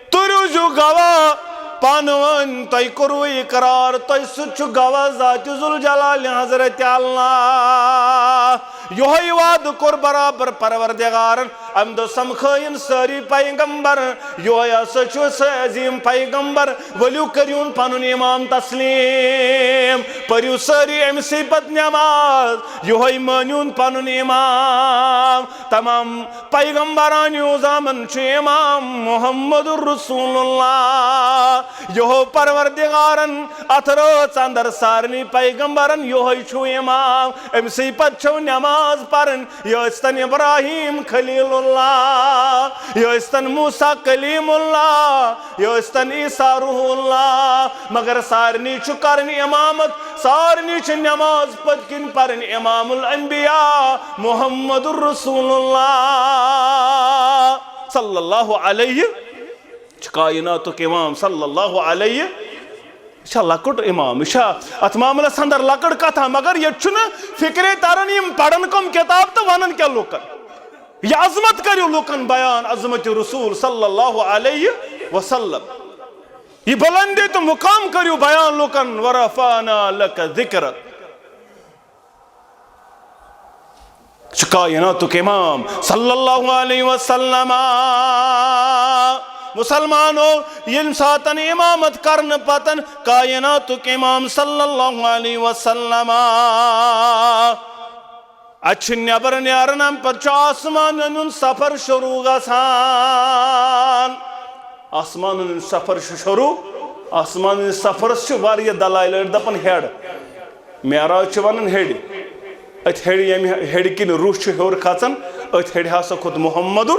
تُہۍ روٗزِو گواہ پانہٕ ؤنۍ، تۄہہِ کوٚروٕ اقرار، تۄہہِ سۭتۍ چھُ گواہ ذاتِ ذوالجلال حضرت اللہ۔ یِہوٚے وعدٕ کوٚر برابر پروردگارن۔ امہِ دۄہ سمکھٲیِن سٲری پیغمبر، یِہوٚے ہسا چھُ سُہ عظیٖم پیغمبر۔ ؤلِو کٔرِوُن پنُن امام تسلیٖم، پٔرِو سٲری أمۍ سٕے پتہٕ نٮ۪ماز، یِہوٚے مٲنِوُن پنُن امام۔ تمام پیغمبرانہِ عظامن چھُ امام محمد رسول اللہ۔ یِہوٚو پروردگارن اتھ رٲژ اندر سارنٕے پیغمبرن یِہوٚے چھُ امام۔ أمۍ سٕے پتہٕ چھَو نٮ۪ماز پرٕنۍ۔ یہِ ٲسۍتن ابراہیم خلیل اللہ، یہِ ٲسۍتن موسیٰ کلیم اللہ، یہِ ٲسۍتن عیسیٰ روح اللہ، مگر سارنٕے چھُ کرٕنۍ امامت، سارنٕے چھِ نٮ۪ماز پٔتۍ کِنۍ پرٕنۍ امام الانبیاء محمد رسول اللہ صلی اللہ علیہ، چھُ کائناتُک امام صلی اللہ علیہ۔ یہِ چھا لۄکُٹ امام؟ یہِ چھا اتھ معاملس اندر لۄکٕٹ کتھا؟ مگر ییٚتہِ چھُنہٕ فکرے تران، یِم پرن کم کتاب تہٕ ونان کیٛاہ لوٗکن؟ یہِ عظمت کٔرِو لوٗکن بیان، عظمت رسول صلی اللہ علیہ وسلم۔ یہِ بلندی تہٕ مقام کٔرِو بیان لوٗکن۔ ورفعنا لک ذکرک۔ چھُ کائناتُک امام صلی اللہ علیہ وسلم۔ مسلمانو، ییٚمہِ ساتن امامت کرنہٕ پتن کائناتُک امام صلی اللہ علیہ وسلم، اتہِ چھُ نٮ۪بر نیران، امہِ پتہٕ چھُ آسمانن ہُنٛد سفر شروع گژھان۔ آسمانن ہُنٛد سفر چھُ شروع۔ آسمانن ہٕنٛدِس سفرس چھِ واریاہ دلائل، أڑۍ دپان ہیٚڑ۔ معراج چھِ ونان ہیٚڑِ۔ أتھۍ ہیٚڑِ، ییٚمہِ ہیٚڑِ کِنۍ روح چھُ ہیوٚر کھژان، أتھۍ ہیٚڑِ ہسا کھوٚت محمد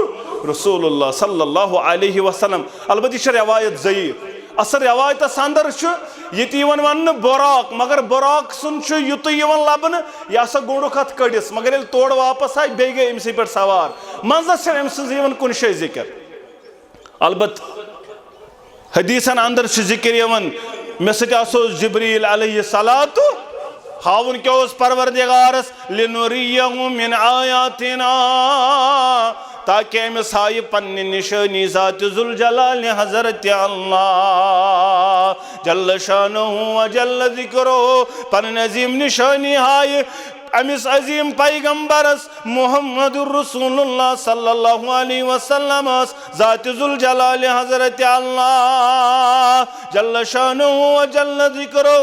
رسول اللہ صلی اللہ علیہ وسلم۔ البتہ یہِ چھِ روایت ضعیف۔ اصل روایتس اندر چھُ ییٚتہِ یِوان وننہٕ براق، مگر براق سُنٛد چھُ یُتُے یِوان لبنہٕ، یہِ ہسا گوٚنڈُکھ اتھ کٔڑِس، مگر ییٚلہِ تورٕ واپس آے، بیٚیہِ گٔے أمۍ سٕے پٮ۪ٹھ سوار۔ منٛزس چھنہٕ أمۍ سٕنٛز یِوان کُنہِ جایہِ ذکر۔ البتہ حدیثن اندر چھُ ذکر یِوان، مےٚ سۭتۍ ہسا اوس جبریل علیہ الصلوۃ، ہاوُن کیٛاہ اوس پروردگارس؟ لنریہ من آیاتنا، تاکہ أمِس ہایہِ پننہِ نشٲنی ذات ذوالجلال حضرت اللہ جل شانہ و جل ذکرہ، پنٕنۍ عظیٖم نشٲنی ہایہِ أمِس عظیٖم پیغمبرس محمد رسول اللہ صلی اللہ علیہ وسلمس ذات ذوالجلال حضرت اللہ جل شانہ و جل ذکرہ۔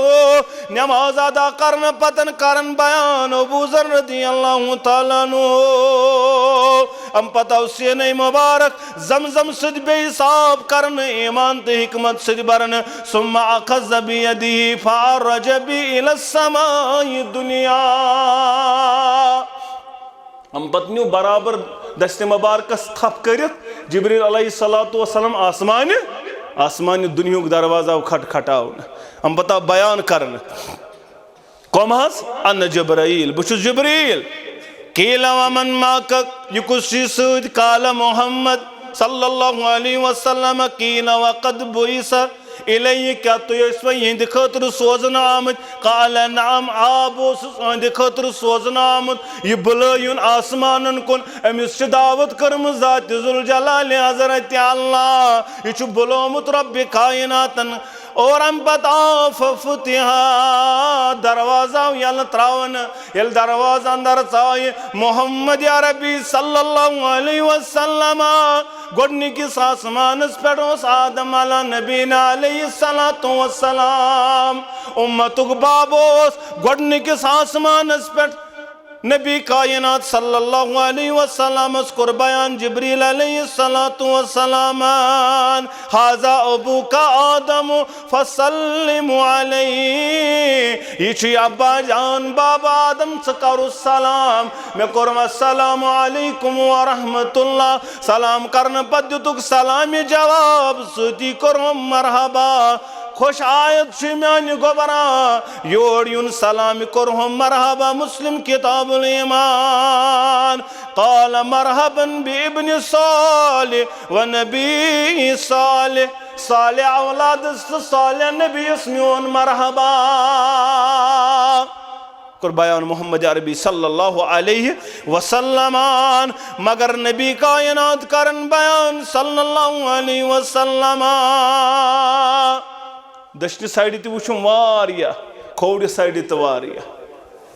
نماز ادا کرنہٕ پتن کرن بیان ابو ذر رضی اللہ تعالیٰ عنہ۔ ام پتہٕ آو سینہ مبارک زمزم سۭتۍ بیٚیہِ صاف کرنہٕ، ایمان تہٕ حکمت سۭتۍ برنہٕ۔ ثم اخذ بیدہ فعرج بی الی السماء الدنیا۔ ام پتہٕ نیو برابر دستِ مبارکس تھپھ کٔرِتھ جبریل علیہ الصلوۃ والسلام آسمانہِ، آسمانہِ دُنیہُک دروازٕ آو کھٹ کھٹاونہٕ۔ ام پتہٕ آو بیان کرنہٕ۔ کم حظ؟ انا جبرائیل، بہٕ چھُس جبریل۔ قیل ومن معک، یہِ کُس چھُے سۭتۍ؟ قال محمد صلی اللہ علیہ وسلم۔ قیل وقد بعث الیہ، کیٛاہ تُہۍ ٲسوا یِہنٛدِ خٲطرٕ سوزنہٕ آمٕتۍ؟ قال نعم، آ، بہٕ اوسُس أہنٛدِ خٲطرٕ سوزنہٕ آمُت۔ یہِ بُلٲیُن آسمانن کُن، أمِس چھِ دعوت کٔرمٕژ ذاتِ ذوالجلال حضرت اللہ۔ یہِ چھُ بُلومُت رۄبِ کائناتن۔ اور امہِ پتہٕ آو ففتح، دروازٕ آو یلہٕ تراونہٕ۔ ییٚلہِ دروازٕ اندر ژایہِ محمد عربی صلی اللہ علیہ وسلم، گۄڈنِکِس آسمانس پٮ۪ٹھ اوس آدم علیٰ نبینا علیہ الصلوۃ والسلام۔ امتُک باب اوس گۄڈنِکِس آسمانس پٮ۪ٹھ۔ نبی کائنات صلی اللہ علیہ وسلمس کوٚر بیان جبریل علیہ الصلوۃ والسلامن، "ھذا ابوک آدم فسلم علیہ"، یہِ چھُ ابا جان بابا آدم، ژٕ کرُس سلام۔ مےٚ کوٚرُم السلام علیکم ورحمۃ اللہ، سلام کرنہٕ پتہٕ دِتُکھ سلامہِ جواب، سۭتی کوٚرُم مرحبا۔ خوش آیت چھُ میانہِ گوبرا، یور یُن سلام کوٚرہُم مرحبا۔ مسلم کتاب الایمان۔ قال مرحبا بابن صالح و نبی صالح، صالح اولادس تہٕ صالح نبیس میون مرحبا۔ کوٚر بیان محمد عربی صلی اللہ علیہ وسلمن، مگر نبی کائنات کرن بیان صلی اللہ علیہ وسلم۔ دٔچھنہِ سایڈِ تہِ وٕچھُم واریاہ، کھوورِ سایڈِ تہِ واریاہ۔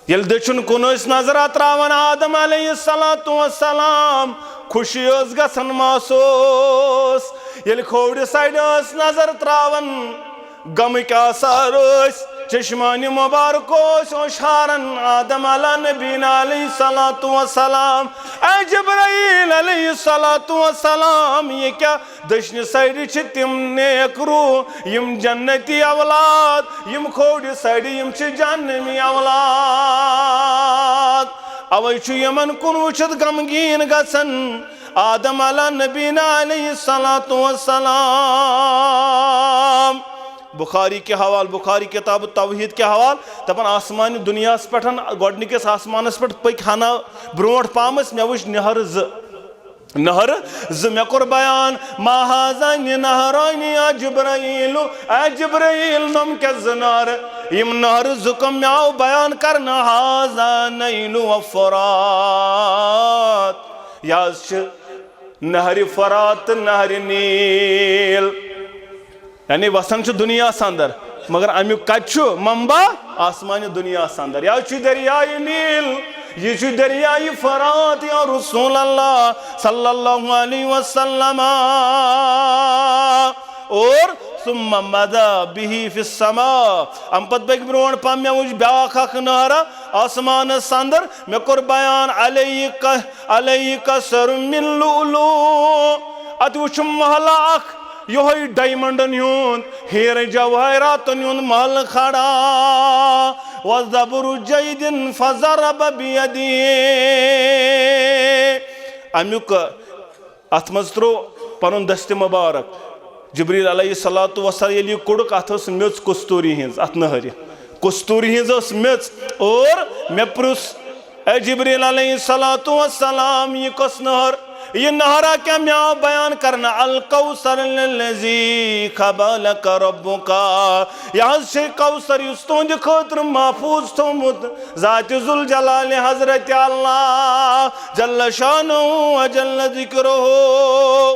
ییٚلہِ دٔچھُن کُن ٲسۍ نظر تراوان آدم علیہ الصلوۃ والسلام، خوشی ٲس گژھان محسوس۔ ییٚلہِ کھوورِ سایڈِ ٲسۍ نظر تراوان، غمٕکۍ آثار ٲسۍ چشمانِ مبارکو ٲسۍ اوشاران آدم علیٰ نبینا علیہ الصلوۃ والسلام۔ اے جبرائیل علیہ الصلوۃ والسلام، یہِ کیٛاہ؟ دٔچھنہِ سایڈِ چھِ تِم نیک روح، یِم جنتی اولاد، یِم کھوورِ سایڈِ، یِم چھِ جہنمی اولاد۔ اوے چھُ یِمن کُن وٕچھِتھ غمگیٖن گژھان آدم علیٰ نبینا علیہ الصلوۃ والسلام۔ بخاری کہِ حوالہٕ، بخاری کتاب توحید کہِ حوالہٕ دپان، آسمانہِ دُنیاہس پٮ۪ٹھ، گۄڈنِکِس آسمانس پٮ۪ٹھ پٔکۍ ہنا برونٛٹھ پہمس، مےٚ وٕچھ نہرٕ زٕ۔ نہرٕ زٕ۔ مےٚ کوٚر بیان، "ما ھذان نہران یا جبرائیل"، اے جبرائیل، نۄم کیٛاہ زٕ نہرٕ؟ یِم نہرٕ زٕ کم؟ مےٚ آو بیان کرنہٕ، "ھذا نیل و فرات"، یہِ حظ چھِ نہرِ فرات تہٕ نہرِ نیل۔ یعنی وسان چھُ دُنیاہَس اندر، مگر اَمیُک کَتہِ چھُ منبع؟ آسمانہِ دُنیاہَس اندر۔ یا چھُ دریائے نیل، یہِ چھُ دریائے فرات، یا رسول اللہ صلی اللہ علیہ وسلم۔ اور ثم مضى به في السماء، اَمہِ پتہٕ پٔکۍ برونٛٹھ پہم، مےٚ وٕچھ بیٛاکھ اکھ نہرہ آسمانَس اندر، مےٚ کوٚر بیان، علیہ ک-، علیہ قصر من لؤلؤ، اَتہِ وٕچھُم محلہ اکھ، یِہوٚے ڈایمنڈن ہُنٛد، ہیرٕ جوہراتن ہُنٛد محل کھڑا۔ وزبرجد فضرب بيده۔ امیُک، اتھ منٛز ترٛوو پنُن دستِ مبارک۔ جبریل علیہ الصلوۃ والسلام ییٚلہِ یہِ کوٚڑُکھ، اتھ ٲس میٚژ کستوٗری ہٕنٛز، اتھ نہرِ کستوٗری ہٕنٛز ٲس میٚژ۔ اور مےٚ پرُژھ، اے جبریل علیہ الصلوۃ والسلام، یہِ کۄس نہر؟ یہِ نہرا کیٛاہ؟ مےٚ آو بیان کرنہٕ، الکوثر الذی قبلک ربک۔ یہِ حظ چھِ کوثر، یُس تُہنٛدِ خٲطرٕ محفوظ تھوٚومُت ذاتِ ذوالجلال حضرت اللہ جل شانہ و جل ذکرہ۔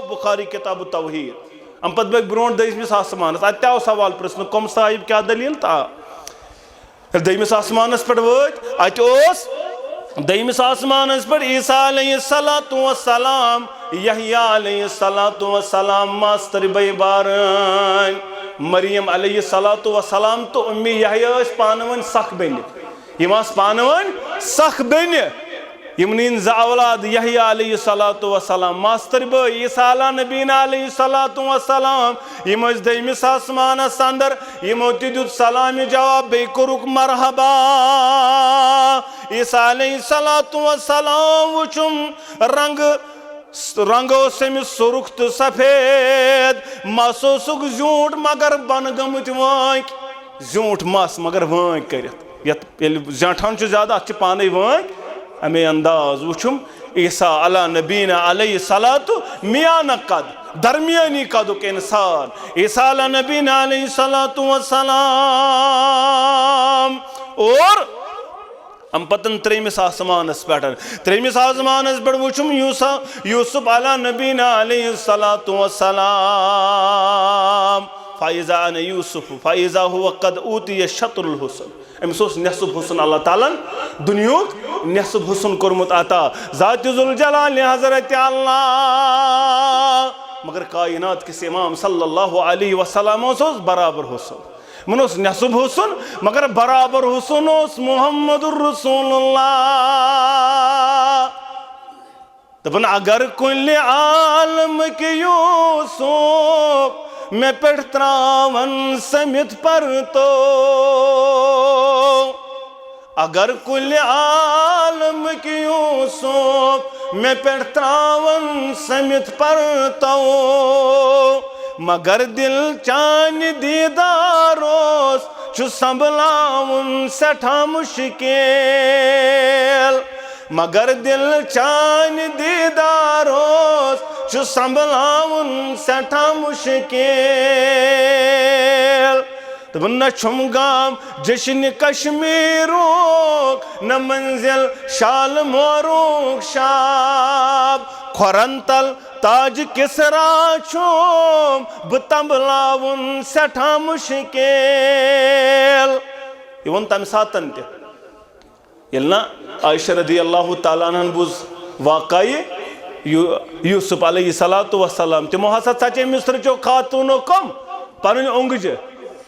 بخاری کتاب التوحید۔ اَمہِ پتہٕ بیٚیہِ برونٛٹھ دوٚیمِس آسمانس، اتہِ تہِ آو سوال پرژھنہٕ، کۄم صاحب، کیٛاہ دٔلیٖل؟ تہٕ آ، ییٚلہِ دوٚیمِس آسمانس پٮ۪ٹھ وٲتۍ، اتہِ اوس دوٚیمِس آسمانس پٮ۪ٹھ عیسیٰ علیہ الصلوۃ والسلام، یحییٰ علیہ الصلوۃ والسلام، ماستٕرۍ بٲے بارٕنۍ۔ مریم علیہ الصلوۃ والسلام تہٕ اُمہِ یحییٰ ٲسۍ پانہٕ ؤنۍ سخ بیٚنہِ۔ یِم آسہٕ پانہٕ ؤنۍ سخ بیٚنہِ۔ یِم نِنۍ زٕ اولاد، یحییٰ علیہ الصلوۃ والسلام، ماستٕرۍ بٲے عیسیٰ علیٰ نبینا علیہ الصلوۃ والسلام۔ یِم ٲسۍ دوٚیمِس آسمانس اندر، یِمو تہِ دیُت سلامہِ جواب، بیٚیہِ کوٚرُکھ مرحبا۔ عیسیٰ علیہ الصلوۃ والسلام وُچھُم رنٛگہٕ، رنٛگ اوس أمِس سُرُخ تہٕ سفید، مس اوسُکھ زیوٗٹھ مگر بۄنہٕ گٔمٕتۍ وٲنٛکۍ، زیوٗٹھ مس مگر وٲنٛکۍ کٔرِتھ۔ یتھ ییٚلہِ زینٛٹھان چھُ زیادٕ، اتھ چھِ پانے وٲنٛکۍ۔ امے انداز وُچھُم عیسیٰ علیٰ نبینا علیہ الصلوۃ، میانہ قد، درمیانی قدُک انسان، عیسیٰ علیٰ نبینا علیہ الصلوۃ والسلام۔ اور امہِ پتہٕ ترٛیٚیمِس آسمانس پٮ۪ٹھ، ترٛیٚیمِس آسمانس پٮ۪ٹھ وُچھُم یوسف، یوسف علیٰ نبینا علیہ الصلوۃ والسلام۔ فإذا أنا يوسف فإذا هو قد أوتي شطر الحسن۔ أمِس اوس نصف حسن اللہ تعالیٰ ہن دُنیاہُک نصف حسن کوٚرمُت عطا۔ ذات ذوالجلال حضرت اللہ، مگر کائنات کِس امام صلی اللہ علیہ وسلمس اوس برابر حسن۔ یِمن اوس نصف حسن، مگر برابر حسن اوس محمد رسول اللہ۔ دپان، اگر کُنہِ عالمٕکۍ یوسف مےٚ پٮ۪ٹھ تراون سٔمِتھ پرتو، اگر کُنہِ عالمٕکۍ یوسف مےٚ پٮ۪ٹھ تراون سٔمِتھ پرتو، مگر دل چانہِ دیدارس چھُ سنبھلاوُن سٮ۪ٹھاہ مشکل۔ مگر دل چانہِ دیدارس چھُ سنبھلاوُن سٮ۪ٹھاہ مشکل۔ دوٚپُن، نہ چھُم گام جشن کشمیرُک، نہ منزل شالمورُک شاب۔ کھۄرن تل تاج کسرا چھُم بہٕ تنبلاوُن سٮ۪ٹھاہ مشکل۔ یہِ ووٚن تمہِ ساتن تہِ، ییٚلہِ نہ عائشہ رضی اللہ تعالیٰ عنہن بوٗز واقعہ یو-، یوسف علیہ الصلوۃ والسلام، تِمو ہسا ژچے مصر چیو خاتوٗنو کم پنٕنۍ اونگجہِ۔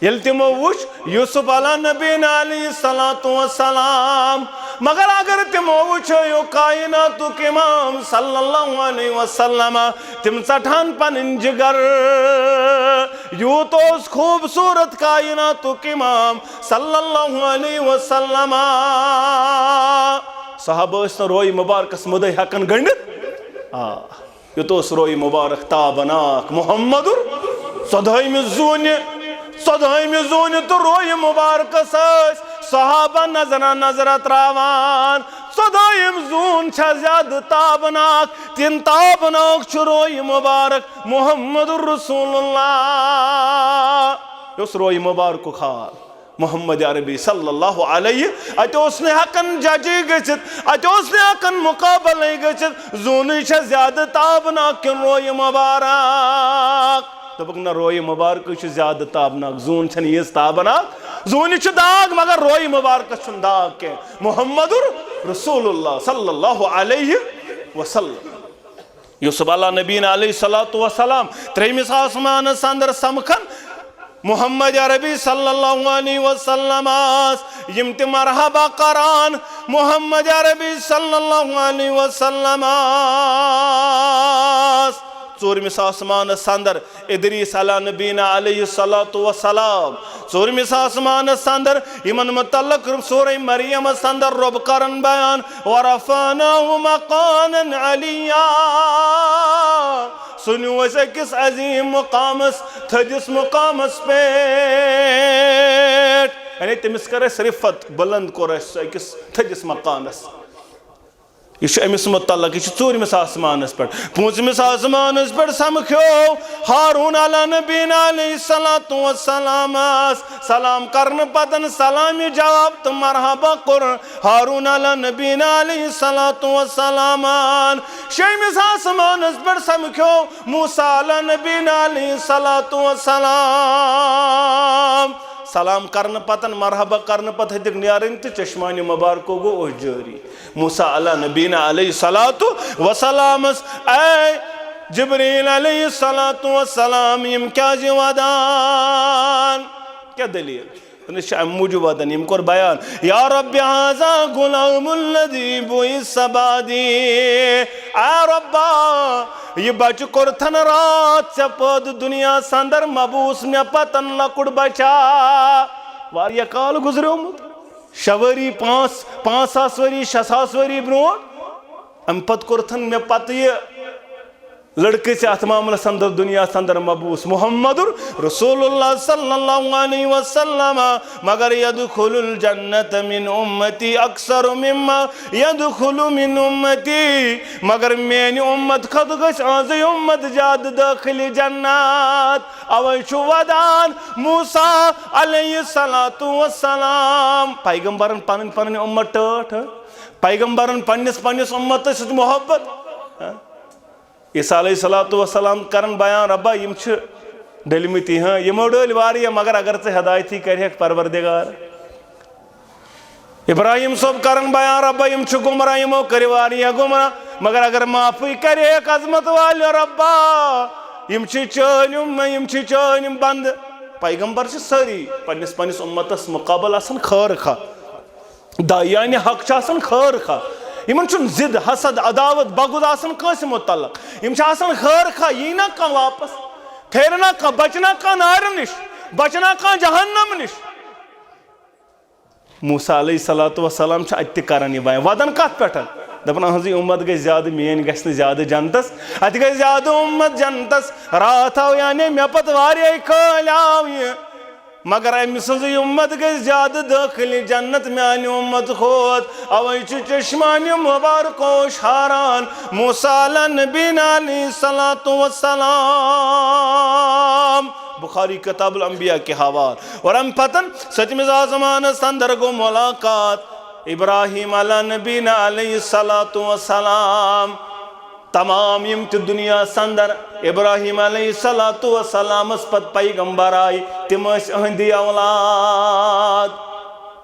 ییٚلہِ تِمو وُچھ یوسف علیٰ نبینا علیہ الصلوۃ والسلام، مگر اگر تِمو وُچھو یہِ کائناتُک امام صلی اللہ علیہ وسلم، تِم ژٹہن پنٕنۍ جگر۔ یوٗت اوس خوٗبصوٗرت کائناتُک امام صلی اللہ علیہ وسلم۔ صحابہ ٲسۍ نہٕ روے مبارکس مُدے ہٮ۪کان گٔنڈِتھ۔ آ، یوٗت اوس روے مبارک تابناک۔ محمد ژۄدہٲمہِ زوٗنہِ، ژۄدہٲمہِ زوٗنہِ تہٕ روے مبارکس ٲسۍ صحابہ نظرہ نظرہ تراوان۔ ژۄدہٲیِم زوٗن چھےٚ زیادٕ تابناک، تِم تابناک چھُ روے مبارک محمد رسول اللہ۔ یہِ اوس روے مبارکُک حال۔ محمد عربی صلی اللہ علیہ، اتہِ اوس نہٕ ہٮ۪کان ججی گٔژھِتھ، اتہِ اوس نہٕ ہٮ۪کان مقابلے گٔژھِتھ، زوٗنٕے چھےٚ زیادٕ تابناک کِنہٕ روے مبارک؟ دوٚپُکھ، نہ، روے مبارکٕے چھُ زیادٕ تابناک، زوٗن چھَنہٕ ییٖژ تابناک، زوٗنہِ چھُ داغ، مگر روے مبارکس چھُنہٕ داغ کینٛہہ۔ محمد رسول اللہ صلی اللہ علیہ وسلم۔ یوسف علیٰ نبینا علیہ الصلوۃ والسلام ترٛیٚیمِس آسمانس اندر سمکھن محمد عربی صلی اللہ علیہ وسلمس، یِم تہِ مرحبا کران محمد عربی صلی اللہ علیہ وسلمس۔ ژوٗرمِس آسمانس اندر ادریس علیٰ نبینا علیہ الصلوۃ والسلام۔ ژوٗرمِس آسمانس اندر یِمن متعلق سورہ مریمس اندر رۄب کران بیان، ورفعناہ مکانا علیا۔ سُہ نیوٗ اَسہِ أکِس عظیٖم مقامس، تھٔدِس مقامس پٮ۪ٹھ۔ یعنی تٔمِس کٔر اَسہِ رفعت، بلند کوٚر اَسہِ سُہ أکِس تھٔدِس مقامس۔ یہِ چھُ أمِس متعلق، یہِ چھُ ژوٗرمِس آسمانس پٮ۪ٹھ۔ پوٗنٛژمِس آسمانس پٮ۪ٹھ سمکھیو ہارون علیٰ نبینا علیہ الصلوۃ والسلامس۔ سلام کرنہٕ پتن سلامہِ جواب تہٕ مرحبا کوٚر ہارون علیٰ نبینا علیہ الصلوۃ والسلامن۔ شیٚیمِس آسمانس پٮ۪ٹھ سمکھیو موسیٰ علیٰ نبینا علیہ الصلوۃ والسلام۔ سلام کرنہٕ پتن، مرحبا کرنہٕ پتہٕ ہیٚتِکھ نیرٕنۍ تہٕ چشمانِ مبارکو گوٚو أتھۍ جٲری۔ موسیٰ علیٰ نبینا علیہ الصلوۃ والسلامس، اے جبریل علیہ الصلوۃ والسلام، یِم کیازِ ودان؟ کیٛاہ دٔلیٖل؟ أمِس چھِ اَمہِ موٗجوٗب ودان، یِم کوٚر بیان، یا رب ھذا غلام الذی بعث بعدی، اے ربا، یہِ بچہٕ کوٚرتھن راتھ ژےٚ پٲدٕ دُنیاہس اندر، مبعوث مےٚ پتن لۄکُٹ بچہ، واریاہ کال گُزریومُت۔ شےٚ ؤری، پانٛژھ، پانٛژھ ساس ؤری، شےٚ ساس ؤری برونٛٹھ۔ اَمہِ پتہٕ کوٚرتھن مےٚ پتہٕ یہِ لڑکہٕ ژےٚ اَتھ معاملس اندر، دُنیاہس اندر مبعوث۔ محمد رسول اللہ صلی اللہ علیہ وسلم۔ مگر یدخل الجنت من امتی اکثر مما یدخل من امتی۔ مگر میانہِ اُمت کھۄتہٕ گژھِ أہنٛزٕے اُمت زیادٕ دٲخلِ جنت۔ اوے چھُ ودان موسیٰ علیہ الصلوۃ والسلام۔ پیغمبرن پنٕنۍ پنٕنۍ اُمت ٹٲٹھ، پیغمبرن پننِس پننِس اُمتس سۭتۍ محبت۔ عیسیٰ علیہ الصلوۃ والسلام کرن بیان، ربا، یِم چھِ ڈٔلمٕتی، ہاں، یِمو ڈٔلۍ واریاہ، مگر اگر ژٕ ہدایتھٕے کرِہکھ پروردگار۔ ابراہیم صٲب کرن بیان، رۄبا، یِم چھِ گمراہ، یِمو کٔرۍ واریاہ گمراہ، مگر اگر معافٕے کرِہکھ عظمت والٮ۪و رۄبا، یِم چھِ چٲنۍ یِم، یِم چھِ چٲنۍ یِم بندٕ۔ پیغمبر چھِ سٲری پننِس، پننِس امتس مقابل آسان خٲر خواہ۔ داعیانِ حق چھِ آسان خٲر خواہ۔ یِمن چھُنہٕ ضد، حسد، عداوت، بغض آسان کٲنٛسہِ متعلق۔ یِم چھِ آسان خٲر خواہ، یی نہ کانٛہہ واپس، پھیرِ نہ کانٛہہ، بچہِ نہ کانٛہہ نارِ نِش، بچہِ نہ کانٛہہ جہنم نِش۔ موسیٰ علیہ الصلوۃ والسلام چھِ اَتہِ تہِ کران یہِ بیان۔ ودان کتھ پٮ۪ٹھ؟ دپان، أہنٛزٕے اُمت گژھِ زیادٕ، میٲنۍ گژھِ نہٕ زیادٕ جنتس۔ اَتہِ گژھِ زیادٕ اُمت جنتس۔ راتھ آو، یعنی مےٚ پتہٕ واریاہ کٲلۍ آو یہِ۔ مگر أمۍ سٕنٛزٕے اُمت گٔے زیادٕ دٲخلہِ جنت میانہِ اُمت کھۄتہٕ۔ اوے چھُ چشمانِ مبارکو شاران موسیٰ علیٰ نبینا علیہ الصلوۃ والسلام۔ بخاری کتاب الانبیاء کہِ حوالہٕ۔ اور اَمہِ پتن ستمِس آسمانس اندر گوٚو ملاقات ابراہیم علیٰ نبینا علیہ الصلوۃ والسلام۔ تمام یِم تہِ دُنیاہَس اندر ابراہیم علیہ الصلوۃ والسلامس پتہٕ پیغمبر آیہِ، تِم ٲسۍ أہنٛدی اولاد۔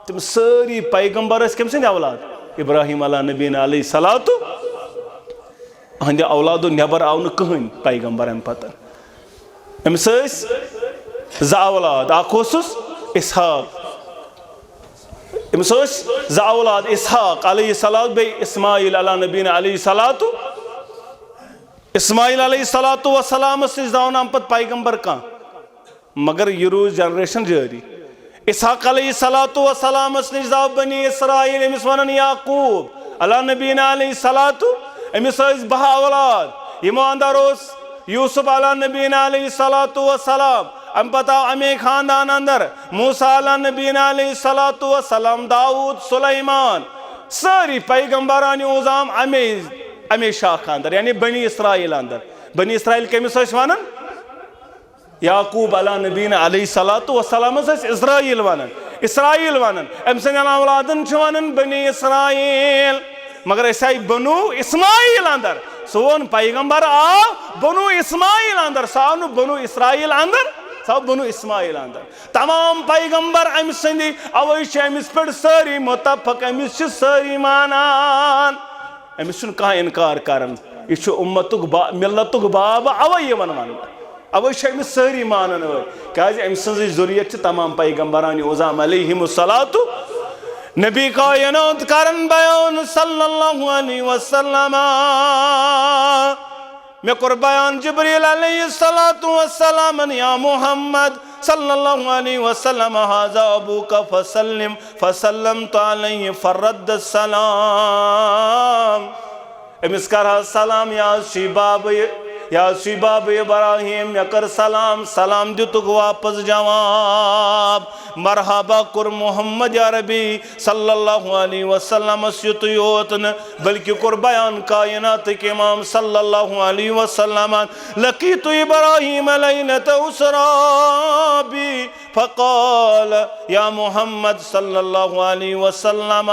تِم سٲری پیغمبر ٲسۍ کٔمۍ سٕنٛدۍ اولاد؟ ابراہیم علیٰ نبینا علیہ الصلوۃ۔ أہنٛدِ اولادو نٮ۪بر آو نہٕ کٕہٕنۍ پیغمبر اَمہِ پتہٕ۔ أمِس ٲسۍ زٕ اولاد، اکھ اوسُس اسحاق، أمِس ٲسۍ زٕ اولاد، اسحاق علیہ السلام بیٚیہِ اسماعیل علیٰ نبینا علیہ الصلوۃ۔ اسماعیل علیہ الصلوۃ والسلامس نِش زاو نہٕ اَمہِ پتہٕ پیغمبر کانٛہہ، مگر یہِ روٗز جنریشن جٲری۔ اسحاق علیہ الصلوۃ والسلامس نِش زاو بنی اسرائیل، أمِس ونان یعقوب علیٰ نبینا علیہ الصلوۃ۔ أمِس ٲسۍ باہ اولاد، یِمو اندر اوس یوسف علیٰ نبینا علیہ الصلوۃ والسلام۔ اَمہِ پتہٕ آو اَمے خاندان اندر موسیٰ علیٰ نبینا علیہ الصلوۃ والسلام، داؤد، سلیمان، سٲری پیغمبرانِ عظام اَمے، اَمے شاخہٕ اندر، یعنی بنی اسرائیل اندر۔ بنی اسرائیل کٔمِس ٲسۍ ونان؟ یعقوب علیٰ نبینا علیہ الصلوۃ والسلامس ٲسۍ اسرائیل ونان، اسرائیل ونان۔ أمۍ سٕنٛدٮ۪ن اولادن چھِ ونان بنی اسرائیل۔ مگر أسۍ آیہِ بنو اسماعیل اندر۔ سون پیغمبر آو بنو اسماعیل اندر، سُہ آو نہٕ بنو اسرائیل اندر، سُہ آو بنو اسماعیل اندر۔ تمام پیغمبر أمۍ سٕنٛدی، اوے چھِ أمِس پٮ۪ٹھ سٲری متفق، أمِس چھِ سٲری مانان۔ أمِس چھُنہٕ کانٛہہ انکار کران۔ یہِ چھُ اُمتُک با-، ملتُک باب، اوے یِوان وننہٕ۔ اوے چھِ أمِس سٲری مانان وٲلۍ، کیازِ أمۍ سٕنٛزٕے ذُریت چھِ تمام پیغمبرانِ عظام علیہم الصلوۃ۔ نبی کائنات کرن بیان صلی اللہ علیہ وسلم۔ مےٚ کوٚر بیان جبریل علیہ الصلوۃ والسلامن، یا محمد صلی اللہ علیہ وسلم، هذا ابوک فسلم، فسلمت علیہ فرد السلام۔ أمِس کر حظ سلام، یہِ حظ چھُے بابہٕ، یہِ حظ چھُے بابہٕ ابراہیم، مےٚ کٔر سلام، سلام دِتُکھ واپس جواب۔ مرحبا کوٚر محمد عربی صلی اللہ علیہ وسلمس یُتُے یوت نہٕ، بلکہ کوٚر بیان کائناتٕکۍ امام صلی اللہ علیہ وسلمن، لقیت ابراہیم لیلۃ اسریٰ بی فقال، یا محمد صلی اللہ علیہ وسلم،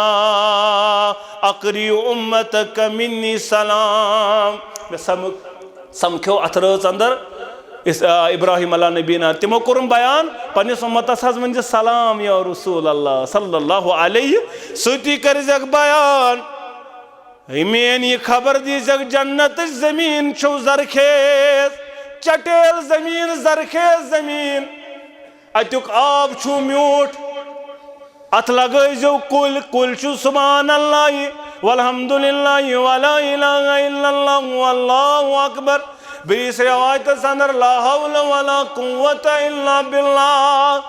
اقری امتک منی سلام۔ مےٚ سم-، سمکھیو اتھ رٲژ اندر اس-، آ، ابراہیم علیٰ نبینا، تِمو کوٚرُن بیان پننِس امتس حظ ؤنۍ زِ سلام یا رسول اللہ صلی اللہ علیہ، سۭتی کٔرزٮ۪کھ بیان۔ میٲنۍ یہِ خبر دیٖزٮ۪کھ، جنتٕچ زٔمیٖن چھو زرخیز، چٹیل زٔمیٖن، زرخیز زٔمیٖن۔ اتیُک آب چھُ میوٗٹھ۔ اتھ لگٲیزیو کُلۍ، کُلۍ چھُ سبحان اللہ والحمد للہ ولا الہ الا اللہ واللہ اکبر۔ بیٚیِس روایتس اندر، لا حول ولا قوة الا باللہ۔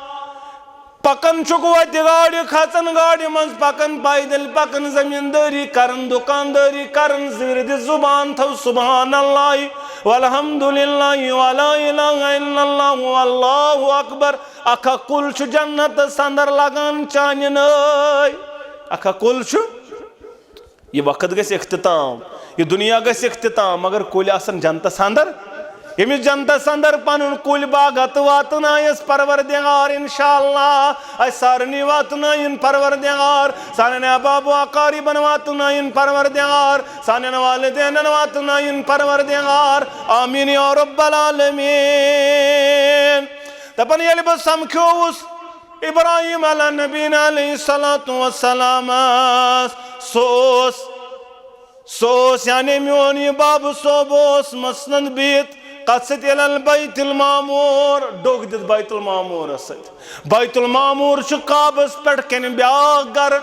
پکان چھُکھ وتہِ گاڑِ، کھژان گاڑِ منٛز، پکان پیدل، پکان زمیٖندٲری کران، دُکاندٲری کران، زِرِ دِ زُبان تھاو سبحان اللہ والحمد للہ ولا الہ الا اللہ واللہ اکبر۔ اکھ اکھ کُل چھُ جنتس اندر لگان چانہِ نٲے۔ اکھ اکھ کُل چھُ۔ یہِ وقت گژھِ اختتام، یہِ دُنیا گژھِ اختتام، مگر کُلۍ آسن جنتس اندر۔ ییٚمِس جنتس اندر پنُن کُلۍ باغ ہتہٕ واتنٲیِس پروردگار، انشاءاللہ اسہِ سارنٕے واتنٲیِن پروردگار، سانٮ۪ن احباب و اقاربن واتنٲیِن پروردگار، سانٮ۪ن والدینن واتنٲیِن پروردگار۔ آمین یا رب العالمین۔ دپان، ییٚلہِ بہٕ سمکھیووُس ابراہیم علیہ نبینا علیہ الصلوۃ والسلامس، سُہ اوس، سُہ اوس، یعنی میون یہِ بابہٕ صٲب اوس مسند بِہِتھ کتھ سۭتۍ؟ الی البیت المعمور، ڈوٚکھ دِتھ بیت المعمورس سۭتۍ۔ بیت المعمور چھُ کعبس پٮ۪ٹھ کنہِ بیاکھ گرٕ،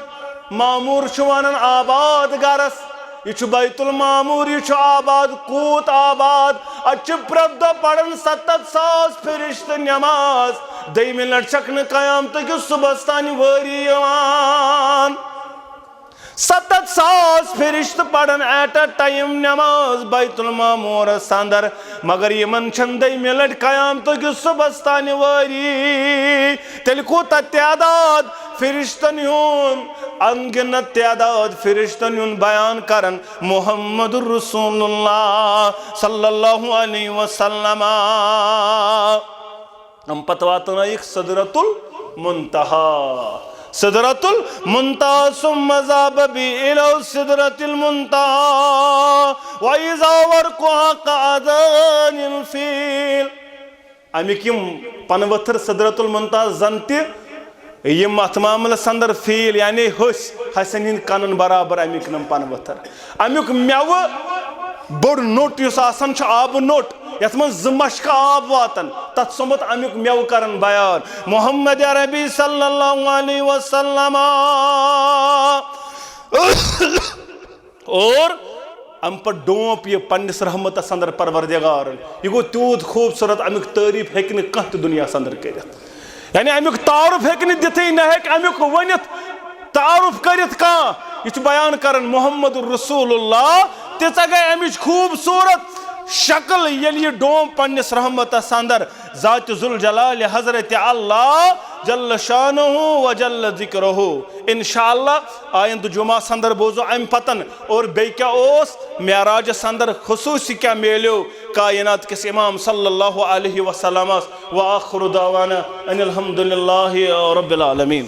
معمور چھُ ونان آباد گرس۔ یہِ چھُ بیت المعمور، یہِ چھُ آباد، کوٗت آباد۔ اتہِ چھِ پرٛٮ۪تھ دۄہ پران ستتھ ساس فرشتہٕ نماز۔ دوٚیمہِ لٹہِ چھکھ نہٕ قیامتہٕ کِس صبحس تانۍ وٲری یِوان۔ ستتھ ساس فرشتہٕ پران at a time نماز بیت المعمورس اندر، مگر یِمن چھنہٕ دوٚیمہِ لٹہِ قیامتہٕ کِس صبحس تانۍ وٲری۔ تیٚلہِ کوٗتاہ تعداد فرشتن ہُنٛد، ان گنت تعداد فرشتن ہُنٛد بیان کران محمد رسول اللہ صلی اللہ علیہ وسلم۔ ام پتہٕ واتنٲیِکھ سدرۃ المنتہا۔ سدرۃ المنتہا، ثم ذهب بي الى سدرۃ المنتہا واذا ورقها كعظم الفيل۔ امیُک یِم پنہٕ ؤتھر سدرۃ المنتہا زن تہِ یِم اتھ معاملس اندر فیل، یعنی حٔسۍ، حسٮ۪ن ہٕنٛدۍ کنن برابر امیُک نم پنہٕ ؤتھر۔ امیُک مٮ۪وٕ بوٚڑ نوٚٹ یُس آسان چھُ، آبہٕ نوٚٹ، یتھ منٛز زٕ مشکہٕ آب واتان، تتھ سومُت امیُک مٮ۪وٕ کران بیان محمد عربی صلی اللہ علیہ وسلم۔ اور امہِ پتہٕ ڈوٗنپ یہِ پننِس رحمتس اندر پروردگارن۔ یہِ گوٚو تیوٗت خوٗبصوٗرت، امیُک تعریٖف ہیٚکہِ نہٕ کانٛہہ تہِ دُنیاہس اندر کٔرِتھ۔ یعنی امیُک تعارُف ہیٚکہِ نہٕ دِتھٕے، نہ ہیٚکہِ امیُک ؤنِتھ۔ تعارُف کٔرِتھ کانٛہہ۔ یہِ چھُ بیان کران محمد رسول اللہ۔ تیٖژاہ گٔے امِچ خوٗبصوٗرت شکل، ییٚلہِ یہِ ڈوٗنپ پننِس رحمتس اندر ذات ذوالجلال حضرت اللہ جل شانہ و جل ذکرہ۔ انشاءاللہ آیندٕ جمعہ سندر بوزو امہِ پتن اور بیٚیہِ کیٛاہ اوس معراجس اندر، خصوصی کیٛاہ میلیو کائنات کِس امام صلی اللہ علیہ وسلمس۔ وآخر دعوانا ان الحمد للہ رب العالمین۔